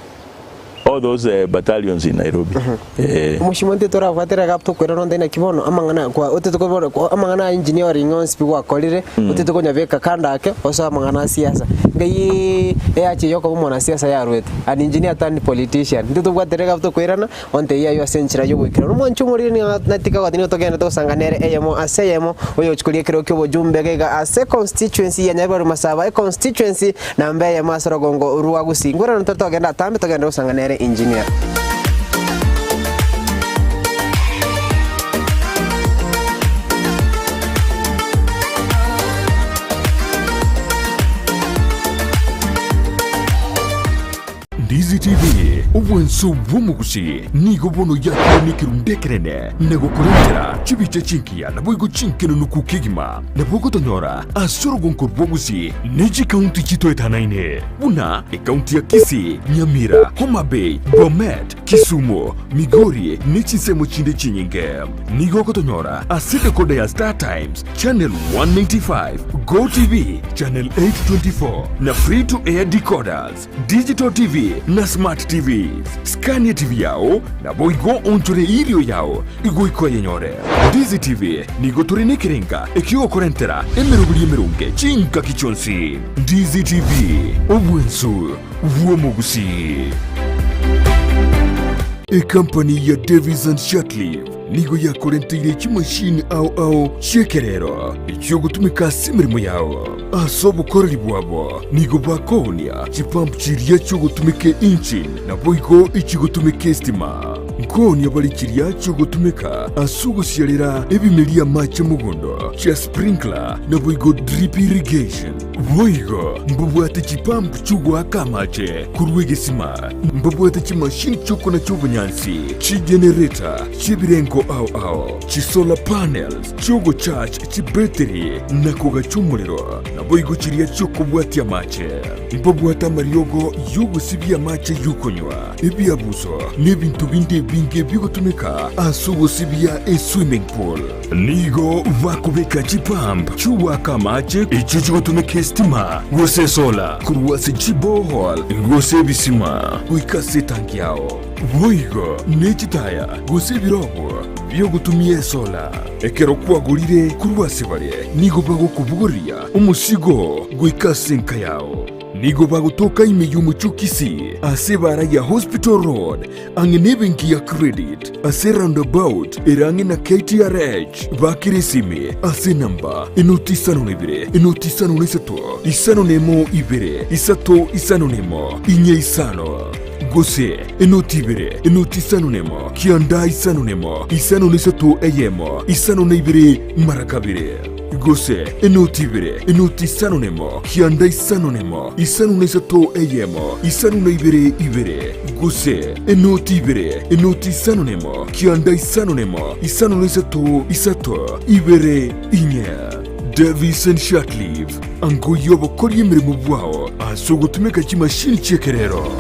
all those battalions in Nairobi eh. Omochie monto torabwate rega tokwera nonde naki bono amang'ana kwa otete kobora amang'ana a engineering onsi pi gwakorire otete konyabeka kando ake osoe amang'ana a siasa ngai eache ya okoba omwanasiasa yarwete an engineer turned politician intwe tobwate rega tokoirana Ontebie ayio ase enchera y'ogoikeranu. Omwanche omoriri nigo natika goteba nigo togende togosanga nere eyemo ase eyemo, oyochia koria ekero ki'obojumbe gaiga ase econstituency ya Nyabibaru Masaba, econstituency namba eyemo ase orogongo rwa Gusii. Ngwerano tore togende atambe togende gosanga nere engineer. Obwanso bw'omogusii nigo bono yakire nekerundu ekenene na gokorentera chibicha chingiya naboigo chinkenenuku kegima. Nabo ogotonyora ase orogonko rw'Ogusii ne chikaunti chitoetanaine buna ekaunti ya Kisii, Nyamira, Homa Bay, Bomet, Kisumu, Migori ne chinsemo chinde chinyinge. Nigo ogotonyora ase decoder ya Star Times, Channel 195, GoTv, Channel 824 na Free to Air decoders, Digital TV na Smart TVs. Skania TV yao naboigo onchore erio yao igoika oyenyore. Ndizi TV nigo tore nekerenga ekiogokorentera emeroberi emeronge chingaki chionsi. Ndizi TV, obwensu bw'omogusii. Ekampani ya Davis and Shirtliff nigo yakorenteire chimashini ao ao chi'ekerero echiogotumeka ase emeremo yao. Ase obokoreri bwabo nigo bakoonia chipump chiria chiogotumeka engine naboigo echigotumeka estima. Nkoonia bare chiria chiogotumeka ase ogosiarera ebimeria amache mogondo chia sprinkler naboigo drip irrigation. Boigo mbabwate chipump chi'ogoaka amache korwa egesima, mbabwate chimashini chi'okonacha obonyansi, chigenerator chi'ebirengo ao ao, chisolar panels chi'ogocharge chibetiri na kogacha omorero, naboigo chiria chi'okobwatia amache. Mbabwate amariogo y'ogosibia amache y'okonywa, ebiabuso, na ebinto binde ebinge bigotumeka ase ogosibia eswimming pool. Nigo bakobeka chipump chi'ogoaka amache echio chigotumeka esitima gose esola korwa ase chiborehole gose ebisima goika ase etanki yao. Boigo ne chitaya gose ebirogo bi'ogotumia esola. Ekero kwagorire korwa ase bare, nigo bagokobogoria omosigo goika ase enka yao. Nigo bagotoka ime y'omochie o Kisii ase ebaara ya Hospital Road ang'e nebenki ya Credit ase roundabout ere ang'e na KTRH. Bakera esimi ase enamba enoti isano na ibere enoti isano na isato isano na emo ibere isato isano na emo inye isano gose enoti ibere enoti isano na emo kianda isano na emo isano na isato eyemo isano na ibere mara kabere. Gose enoti ibere, enoti isano nemo, kianda isano nemo, isano na isato eyemo, isano na ibere ibere. Gose enoti ibere, enoti isano nemo, kianda isano nemo, isano na isato isato, ibere inye. Davison Shirtliff, ango y'obokoria emeremo bwao ase ogotumeka chimashini chi'ekerero.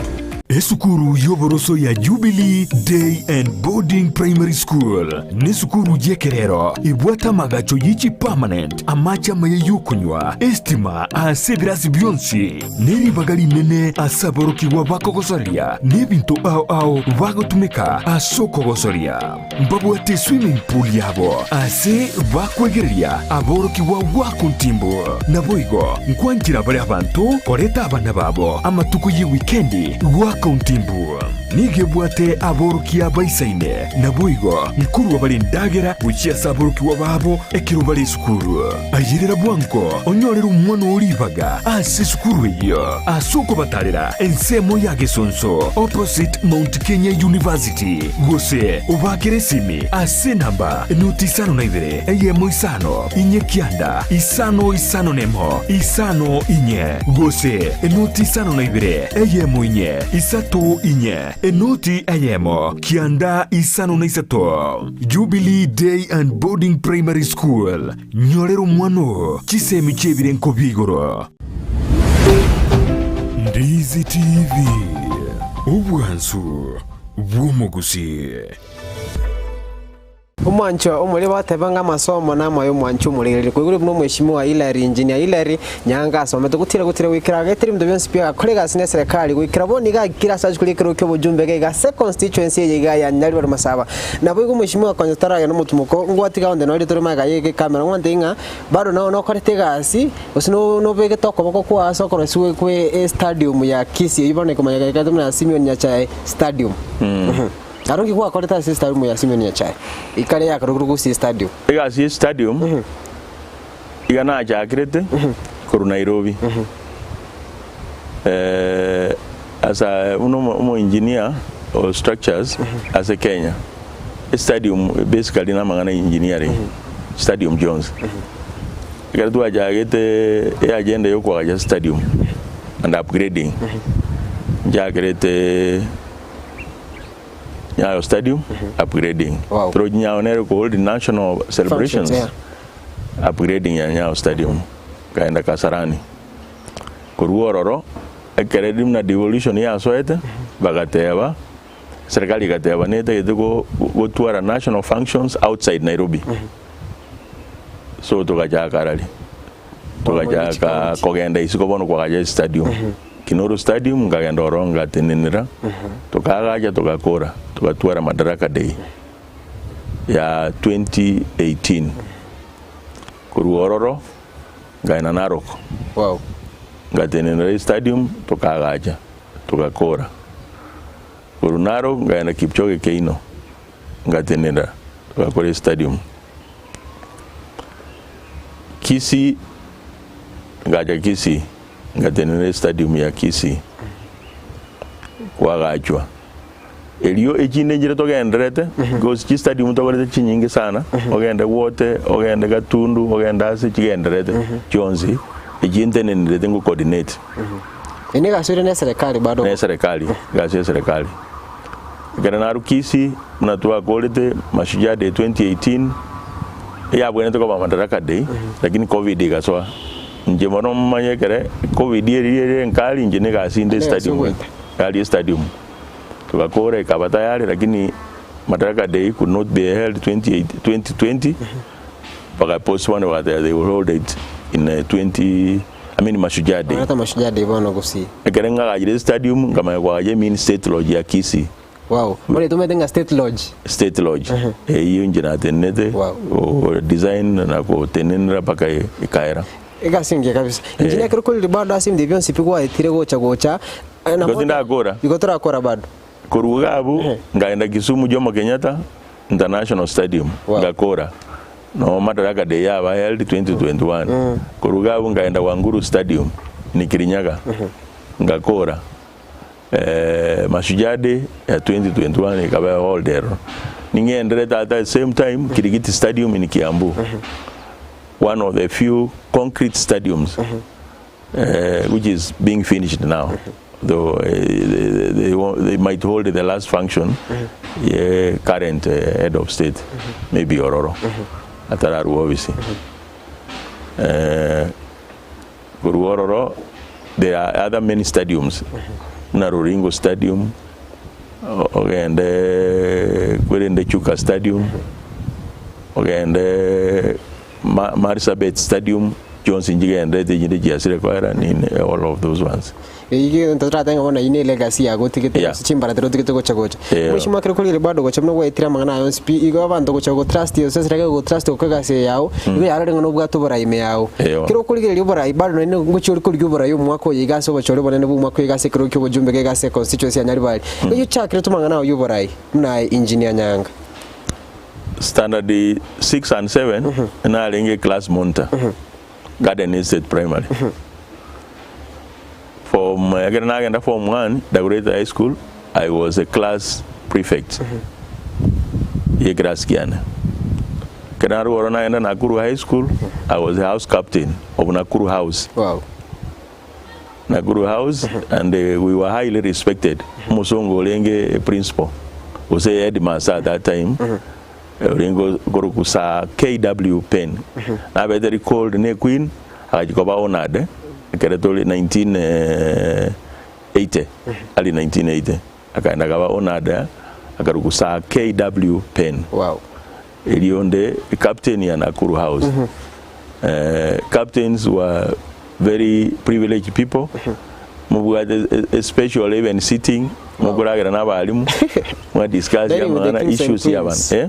Esukuru y'oboroso ya Jubilee Day and Boarding Primary School nesukuru y'ekerero ebwate amagacho ye chipermanent, amache amaya y'okonywa, estima ase ebirasi bionsi, ne ribaga rinene ase aborokigwa bakogosoria na ebinto ao ao bagotumeka ase okogosoria. Mbabwate eswimming pool yabo ase bakwegereria aborokigwa goaka ontimbu. Naboigo nkwanchera bare abanto koreta abana babo amatuko ye wikendi goaka ontimbu. Nigo ebwate aborokia baisaine, naboigo nkorua bare endagera gochia ase aborokigwa babo ekero bare esukuru. Ayerera bwango onyorere omwana oo ribaga ase esukuru eyio ase okobatarera ensemo ya Gesonso opposite Mount Kenya University gose obakere esimi ase enamba enoti isano na ibere eyemo isano inye kianda isano isano nemo isano inye gose enoti isano na ibere eyemo inye isato inye enoti eyemo kianda isano na isato. Jubilee Day and Boarding Primary School, Nyorera omwana oo chisemi chi'ebirenko bia igoro. Ndizi TV, obwansu bw'omogusii. Omwancho omoria bateba ng'a amasomo namaye omwancho omorigereria koigure buna omweshimiwa Hillary Engineer Hillary Nyaanga asomete gotira gotira goikera agetire ebinto bionsi pi agakora egasi ne eserekari goikera bono iga akire ase achia korigia ekerogo kia obojumbe iga iga ase econstituency eye iga ya Nyaribari Masaba. Naboigo omweshimiwa konya taragenda omotumoko ngwatiga onde nore tore magega ye ekamera ngwantebie ng'a bado nao nokorete egasi gose nobegete okoboko kwao ase okorosiwa kwe estadium ya Kisii eywo bono ekomanyekana buna Simeon Nyachae Stadium. Aro nki gwakorete ase estadium ya Simeon Nyachae ekare yakarokirwe Gusii Stadium? Egasi ye stadium iga nachakirete korwa Nairobi as a buna omo engineer o structures ase Kenya, estadium basically na amang'ana ya engineering, stadium chionsi. Ekero twachagete eagenda ya okoagacha stadium and upgrading, nchakerete. Nyayo Stadium upgrading. Wow. Torochi Nyayo nere hold national celebrations Functions, upgrading ya Nyayo Stadium nkaenda Kasarani. Korwa ororo ekere buna devolution yasoete bagateba serikali egateba netagete go gotwara national functions outside Nairobi. So togachaka rari togachaka kogenda isiko bono kwagacha estadium. Kinoru Stadium nkagenda ororo ngatenenera tokaagacha togakora togatwara Madaraka Day ya 2018. Korwa ororo nkaenda Narok Wow. ngatenenera estadium tokaagacha togakora. Korwa Narok nkaenda Kipchoge Keino ngatenenera togakora estadium. Kisii ngacha Kisii ngatenenera estadium ya Kisii kwagachwa. Erio echinde nchire togenderete because chistadium tokorete chinyinge sana ogende Wote ogende Gatundu ogende ase chigenderete chionsi echi ntenenerete ngo coordinate. Eye egasi ore na eserekari bado. Na eserekari egasi ya eserekari. Ekero narwa Kisii buna twakorete Mashujaa Day 2018 eyabwenerete koba Madaraka Day lakini Covid egasoa. Inche bono momanye ekere Covid eria ere enkari inche na egasi inde Egasi estadium ogoeta. Gari estadium togakora ekaba tayari lakini Madaraka Day could not be held 20 2020 baka postpone bagateba they will hold it in 20 I mean Mashujaa Day. Bareta Mashujaa Day bono gusii. Ekere ng'agachire estadium nkamanya kwagacha emain state lodge ya Kisii. Wow. Bono etomanyete ng'a State Lodge. State Lodge eyio inche natenenete Wow. go design na gotenenera mpaka ekaera. Egasi engiya kabisa. Inche nekero korire bado ase ebinto ebi bionsi pi gwaetire gocha gocha, Igo tindakora. Igo torakora bado. Korwa iga abwo nkaenda Kisumu Jomo Kenyatta International Stadium Wow. ngakora no Madaraka Day yaba held 2021. Korwa iga abwo nkaenda Wanguru Stadium ni Kirinyaga ngakora Mashujaa Day ya 2021 ekaba hold ero. Ning'enderete at the same time Kirigiti Stadium in Kiambu. One of the few concrete stadiums which is being finished now though they, they, they might hold the last function ye current head of state maybe ororo atararwa obisi korwa ororo there are other many stadiums buna Ruringo stadium ogende kwerende Chuka stadium Ogende Marsabit Stadium, chionsi nchigenderete echinde chiasire koera nini all of those ones. Eyio egento toratebe ng'a bono eyio ne legacy yago otigete Yeah. gose chimbaratero otigete gocha gocha. Yeah. Mheshimiwa ekero korire bado gocha buna gwaetire amang'ana aya onsi pi, igo abanto gocha gotrust gose eserikari egogotrust gokora egasi eye yago, igo yarorire ng'a nobwate oborai ime yago. Eyo. Ekero okorigereria oborai bado nonye ngochia ore korigia oborai omwaka oyo iga ase obochore obonene bwa omwaka oyo iga ase ekerogo kia obojumbe iga ase econstituency ya Nyaribari. Eyio ochakerete amang'ana ago ya oborai buna aye Engineer Nyanga. Standard 6 and 7 narenge class monitor Garden Estate Primary. Form ekero nagenda form 1 Dagoretti High School I was a class prefect ye class kiane. Ekero narwa ororo nagenda Nakuru High School I was a house captain of Nakuru House. Wow. Nakuru House and we were highly respected. Omosongo orenge principal gose headmaster at that time orenge korokwa Sir KW Penn. Nabete recalled ne Queen agachia koba honored ekero tore 1980 early 1980 akaenda akaba honored akarokwa Sir KW Penn. Wow. Erio onde captain ya Nakuru House. Captains were very privileged people, mobwate a special even sitting, mokoragera na abalimu, mwa discuss Dining with the amang'ana kings and issues ya abana. queens. Eh?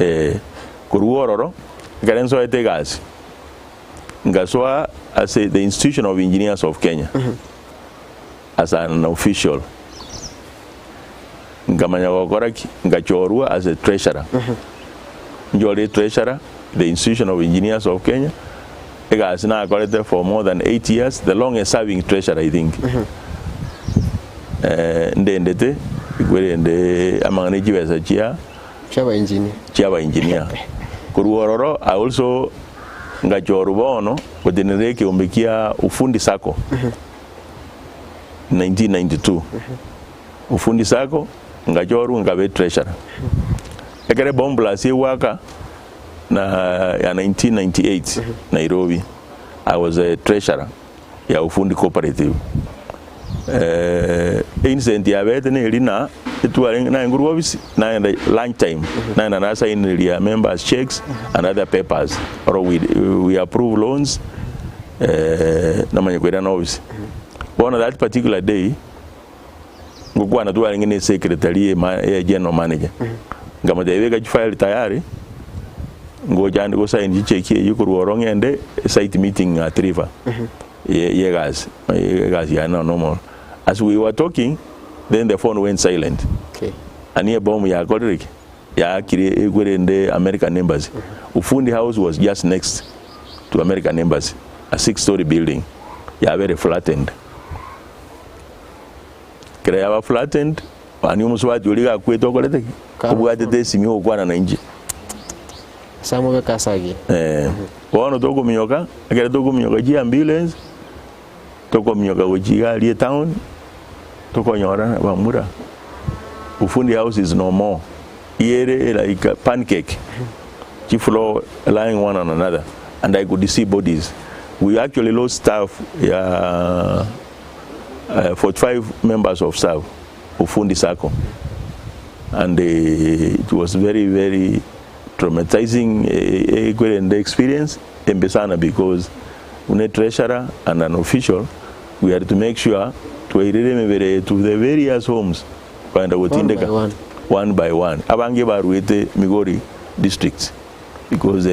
Eh, korwa ororo, ekero nsoete egasi, ngasoa ase the Institution of Engineers of Kenya as an official. Nkamanya gokora ki? Ngachorwa as a treasurer. Nchore treasurer, the Institution of Engineers of Kenya, egasi nakorete for more than 8 years, the longest serving treasurer I think. Eh, ndendete kwerende amang'ana echibesa chia Chiaba engineer. chiaba engineer. Korwa ororo I also ngachorwa bono gotenenera ekeombe kia Ufundi Sacco 1992. Ufundi Sacco Ngachorwa nkaba etreasurer. Ekero ebomb blast egwaka na ya 1998 Nairobi, I was a treasurer ya Ufundi Cooperative. Eincident yabete neri na etwarenge naye nkorwa office nagenda lunch time nagenda nasigneria members cheques and other papers oro we, we approve loans namanya koirana office. Bono that particular day Ngokwana twarenge ne secretary ye general manager, nkamotebia beka chifile tayari, ngocha ande gosign chicheki eyio korwa oro ng'ende site meeting Athi River ye ye egasi, egasi yane nonya omoro. As we were talking, then the phone went silent. Okay. Ani ebomu yakorire ki? Yaakire ekwerende American Embassy. Ufundi House was just next to American Embassy, a 6 story building, yabere flattened. Ekero yaba flattened, mani omosubati oria iga akwete okorete ki? Obwatete esimi ogokwana na inche. Ase amaboko ase agiya. Eh, bono tokominyoka, ekero tokominyoka chiambulance, tokominyoka gochia iga aria etown, tokonyora bamura, Ufundi house is no more, ere like a pancake, chifloor lying one on another, and I could see bodies. We actually lost staff ya 45 members of staff Ufundi Sacco and it was very very traumatizing ekwerende experience embe sana because buna treasurer and an official we had to make sure twairire emebere eye to the various homes kogenda gotindeka One by one. one by one abange baruete Migori districts Because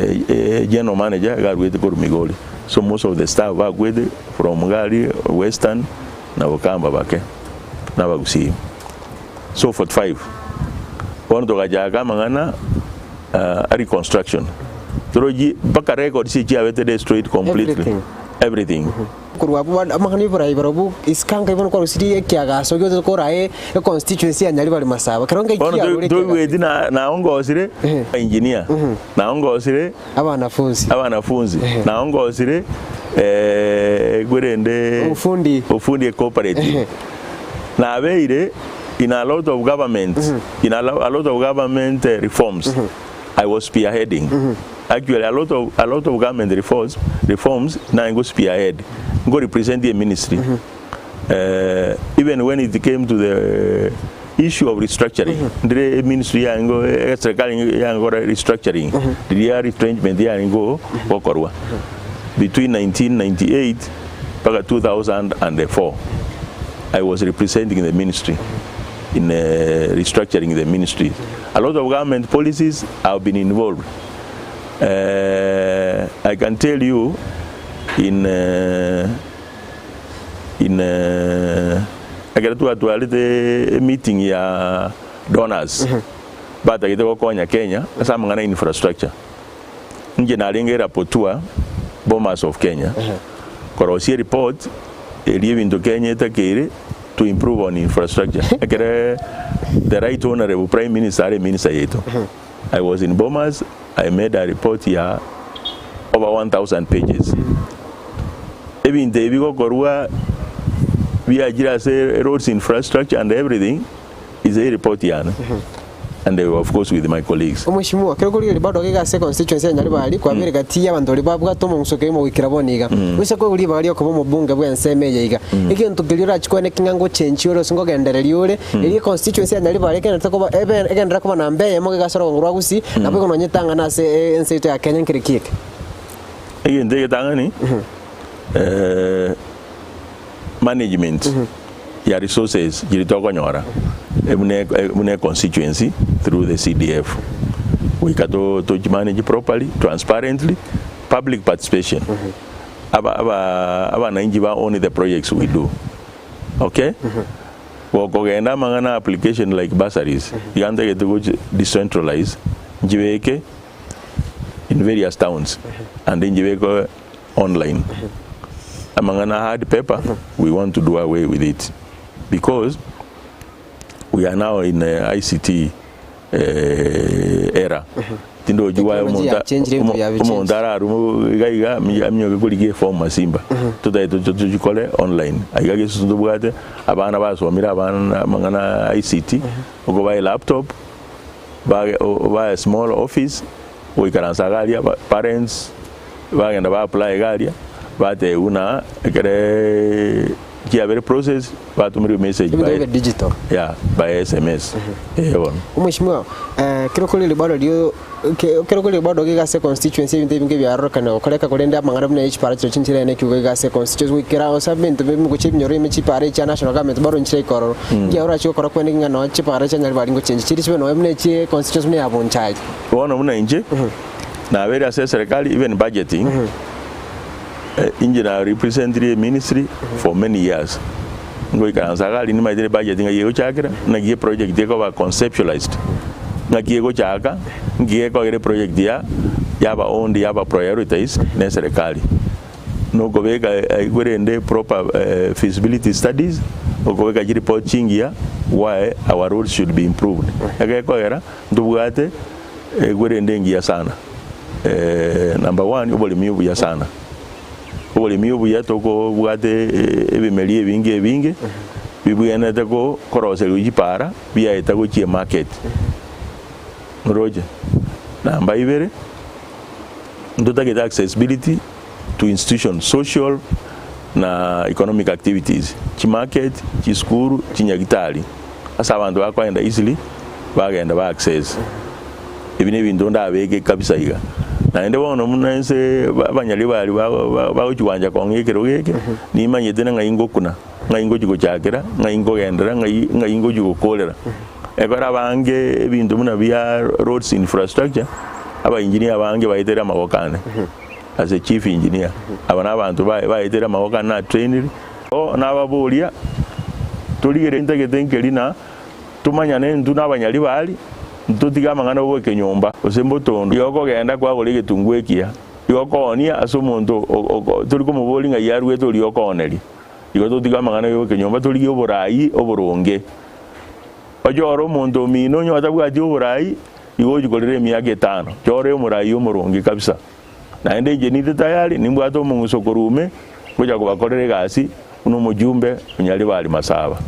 general manager iga aruete korwa Migori, so most of the staff bakwete from iga aria Western na Bokamba bake na Abagusii. So 45 bono togachaka amang'ana a reconstruction torochi mpaka records echi chiabete destroyed completely Everything. everything. Korwa abwo bande amang'ana y'oborai barobwo isiko anga bono kwarusirie ekiagaso giote korae econstituency ya Nyaribari Masaba. Ekero ngai Bono kiarure ekiagaso. toigweti na naongosire engineer, naongosire Abanafunzi. abanafunzi, naongosire kwerende Obufundi. obufundi ecooperative. Nabeire in a lot of government, in a lot of government reforms, I was spearheading. Actually a lot of a lot of government reforms reforms naye ngo spearhead ngo represent e ministry even when it came to the issue of restructuring ndire ministry yango serikali yango restructuring riria retrenchment yango gokorwa between 1998 mpaka 2004 I was representing the ministry in restructuring the ministry. A lot of government policies have been involved. I can tell you in in ekero twatwarete meeting ya donors batagete gokonya Kenya ase amang'ana ya infrastructure. Inche narenge rapporteur Bomas of Kenya korosia ereport eria ebinto Kenya etakeire to improve on infrastructure. Ekere the right honourable prime minister are minister yaito I was in Bomas I made a report ya over 1000 pages. Ebinto ebi gokorwa biachire ase roads infrastructure and everything is a report yane and of course with my colleagues. Omweshimiwa, kero korigereria bado iga ase constituency ya Nyaribari, kwabere gati y'abanto baria babwate omong'uso keimo goikera bono iga. Goisa koigwa ribaga riokoba omobunge bw'ensemo eye iga. Egento keria orachi kwane ki ng'a ngochenchia ore gose ngogendereria ore, erio econstituency ya Nyaribari egenderete koba ebe egenderere koba namba eyemo iga ase orogongo rwa Gusii, naboigo nonye etang'ana ase ense yaito ya Kenya nkere ki eke? Egento egetang'ani management ya resources chiria tokonyora buna buna econstituency through the CDF goika to tochimanage properly, transparently, public participation aba aba abanainchi ba own the projects we do okay. Gokogenda amang'ana application like bursaries iga ntagete gochi decentralize nchibeke in various towns and nchibeke online. Amang'ana hard paper we want to do away with it because we are now in a ICT era. Tindochi gwaye Technology omonto yachenchire ebinto omo- biabichenchire. omonto ararwe iga iga ami- aminyoke korigia eform masimba. Totagete toche tochikore online. Aiga gesusu ntobwate, abana basomire abana amang'ana a ICT, okobae elaptop, bage obae small office, goikaransa iga aria ba parents bagenda ba apply iga aria, batebiwa buna ekereeee kiabere process, batomerwe emessage Ebinto by bibe digital. yeah, by sms eh bono. Omweshimiwa, ekero kore ribado rio ekero kore ribado iga ase econstituency ebinto ebinge biarorekana gokoreka korende amang'ana buna ya chipara chirochio nchire ene ekiugo iga ase econstituency goikera gose ebinto gochia ebinyoro ime chipara echi chia national government bado nchire ika ororo. Nki orache gokora kwene ng'a nonye chipara chia Nyaribari ngochenchia chire chibe nonye buna echie constituency buna ya Bonchari. Bono buna inche, nabeire ase eserekari even budgeting, inche na representire eministry for many years. Ngoikaransa iga aria nimaete ebudget ng'ai egochakera, naki eproject ekoba conceptualized, ng'aki egochaka, nki gekogera eproject ya yaba owned yaba prioritized na eserekari. Na okobeka korende proper feasibility studies, okobeka chireport chingiya why our roads should be improved. Egekogera ntobwate ekwerende engiya sana. Number one, oboremi obuya sana. Oboremi obuya tokobwate ebimeri ebinge ebinge bibwenerete ko koroserigwa chipara biaeta gochia emarket. Oroche? Namba ibere, ntotagete accessibility to institutions, social na economic activities, chimarket, chisukuru, chinyagitari, ase abanto bakoenda easily bagenda ba access. Ebi nebinto ndabeke kabisa iga. Naende bono buna inse abanyaribari bagochia gwancha kong'a ekerogo eke, nimanyete ng'ai ngokuna, ng'ai ngochia gochakera, ng'ai nkogenderera, ng'ai ng'ai ngochia gokorera. Ekero abange ebinto buna bia roads infrastructure, aba engineer abange baetere amaboko ane, as a chief engineer, aba na abanto baetere amaboko ane na trainire. Bo nababoria, torigererie ntagete nkeri na Tomanyane intwe nabanyaribari, ntotige amang'ana ogoika nyomba, gose mbotondo. Igo okogenda kwagora egetunguu ekiya, igo okoonia ase omonto tori komoboria ng'ai aruete oria okooneria. Igo totige amang'ana yogoika nyomba, torigie oborai oboronge. Ochore omonto omino onye otabwati oborai, igo ochia korera emiaka etano. Chora omorai omoronge kabisa. Naende inche ninde tayari, nimbwate omong'uso korwa ime, ngocha kobakorera egasi buna omojumbe o Nyaribari Masaba.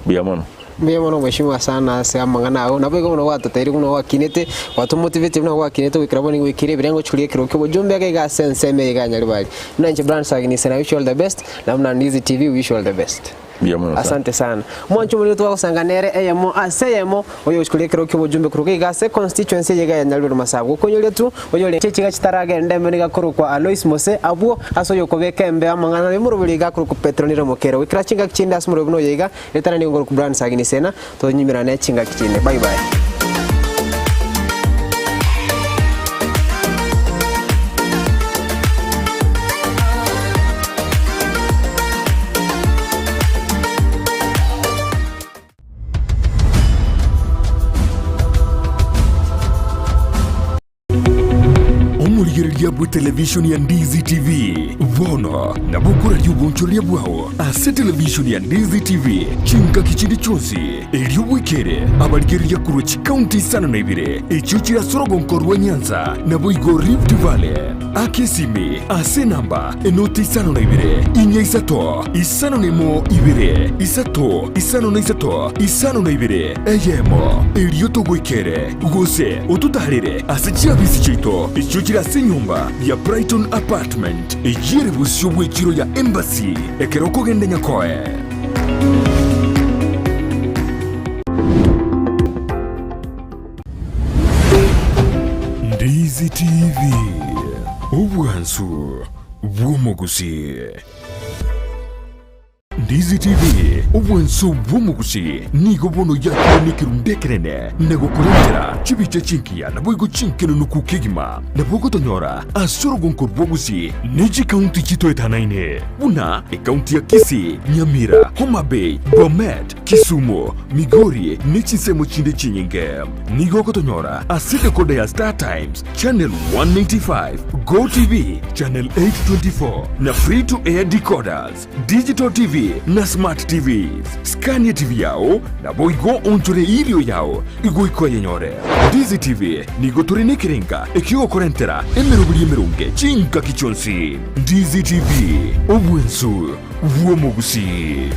Mbuya mono. Mbuya mono mheshimiwa sana ase amang'ana ao, naboigo buna gwatotebirie buna gwakinete, gwatomotivetie buna gwakinete goikera bono nigo oikire ebirengo chiria ekerogo ki'obojumbe iga iga ase ensemo eye iga ya Nyaribari. Buna inche Brian Saginise na wish you all the best, na buna Ndizi TV we wish you all the best. Mbuya mono sana. Asante sana. Omwancho omonene twagosanga nere eyemo ase eyemo, oyogochia koria ekerogo ki'obojumbe korwa iga ase constituency eye iga ya Nyaribari Masabu. Gokonyoria tu, oyore chiga chitaragenda embe nigo akorokwa Alois Mose, abwo ase oyokobeka embe amang'ana y'omoroberi iga akorokwa Petronila Mokere. Goikera chingaki chinde ase omoroberi buna oyo iga, ritana nigo nkorokwa Brian Sagini Sena, tonyimerane chingaki chinde. Bye bye. Omorigereria bwe televishoni ya Ndizi TV bono nabo okoraria obonchoreria bwao ase televishoni ya Ndizi TV chingaki chinde chionsi, erio bwekere abarigereria korwa chikaunti isano na ibere echio chire ase orogonko rwa Nyanza naboigo Rift Valley. Aka esimi ase enamba enoti isano na ibere, inya isato, isano na emo ibere, isato, isano na isato, isano na ibere, eyemo, erio togoikere, gose ototaarere ase chiabisi chiaito echio chire ase enyomba ya Brighton Apartment, eyio ere bosio bw'echiro ya Embassy, ekero okogenda Nyakoe. Ndizi TV, obwansu bw'omogusii. Ndizi TV, obwansu bw'omogusii nigo bono yakire nekerundu ekenene na gokorentera chibicha chingiya naboigo chinkenunuku kegima. Nabo ogotonyora ase orogonko rw'ogusii ne chikaunti chitoetanaine buna ekaunti ya Kisii, Nyamira, Homa Bay, Bomet, Kisumu, Migori ne chinsemo chinde chinyinge. Nigo ogotonyora ase decoder ya Star Times, Channel 195, Go TV, Channel 824 na Free to Air decoders, Digital TV. na Smart TVs. Scan etibi yao, naboigo oonchore erio yao goika oyenyore. Ndizi TV nigo tore nekerenga ekiogokorentera emeroberi emeronge chingaki chionsi. Ndizi TV, obwensu bw'omogusii.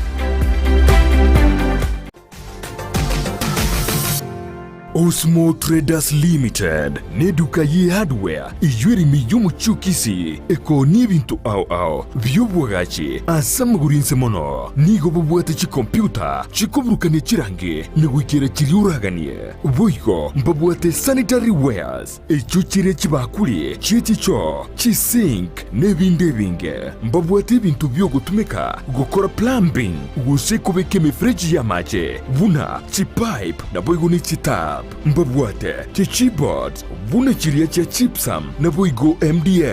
Osmo Traders Limited neduka ye hardware eyio ere ime y'omochie o Kisii ekoonia ebinto ao ao bi'obwagachi ase amagoro inse mono. Nigo bobwate chikompiuta chikoburukania chirangi na goikera chiria oraganie. Boigo mbabwate sanitary wares echio chire chibakuri chie chichoo, chisink na ebinde ebinge. Mbabwate ebinto bi'ogotumeka gokora plumbing gose kobeka emefereji y'amache buna chipipe naboigo ne chitap. Mbabwate chichipboards buna chiria chia gypsum naboigo MDF.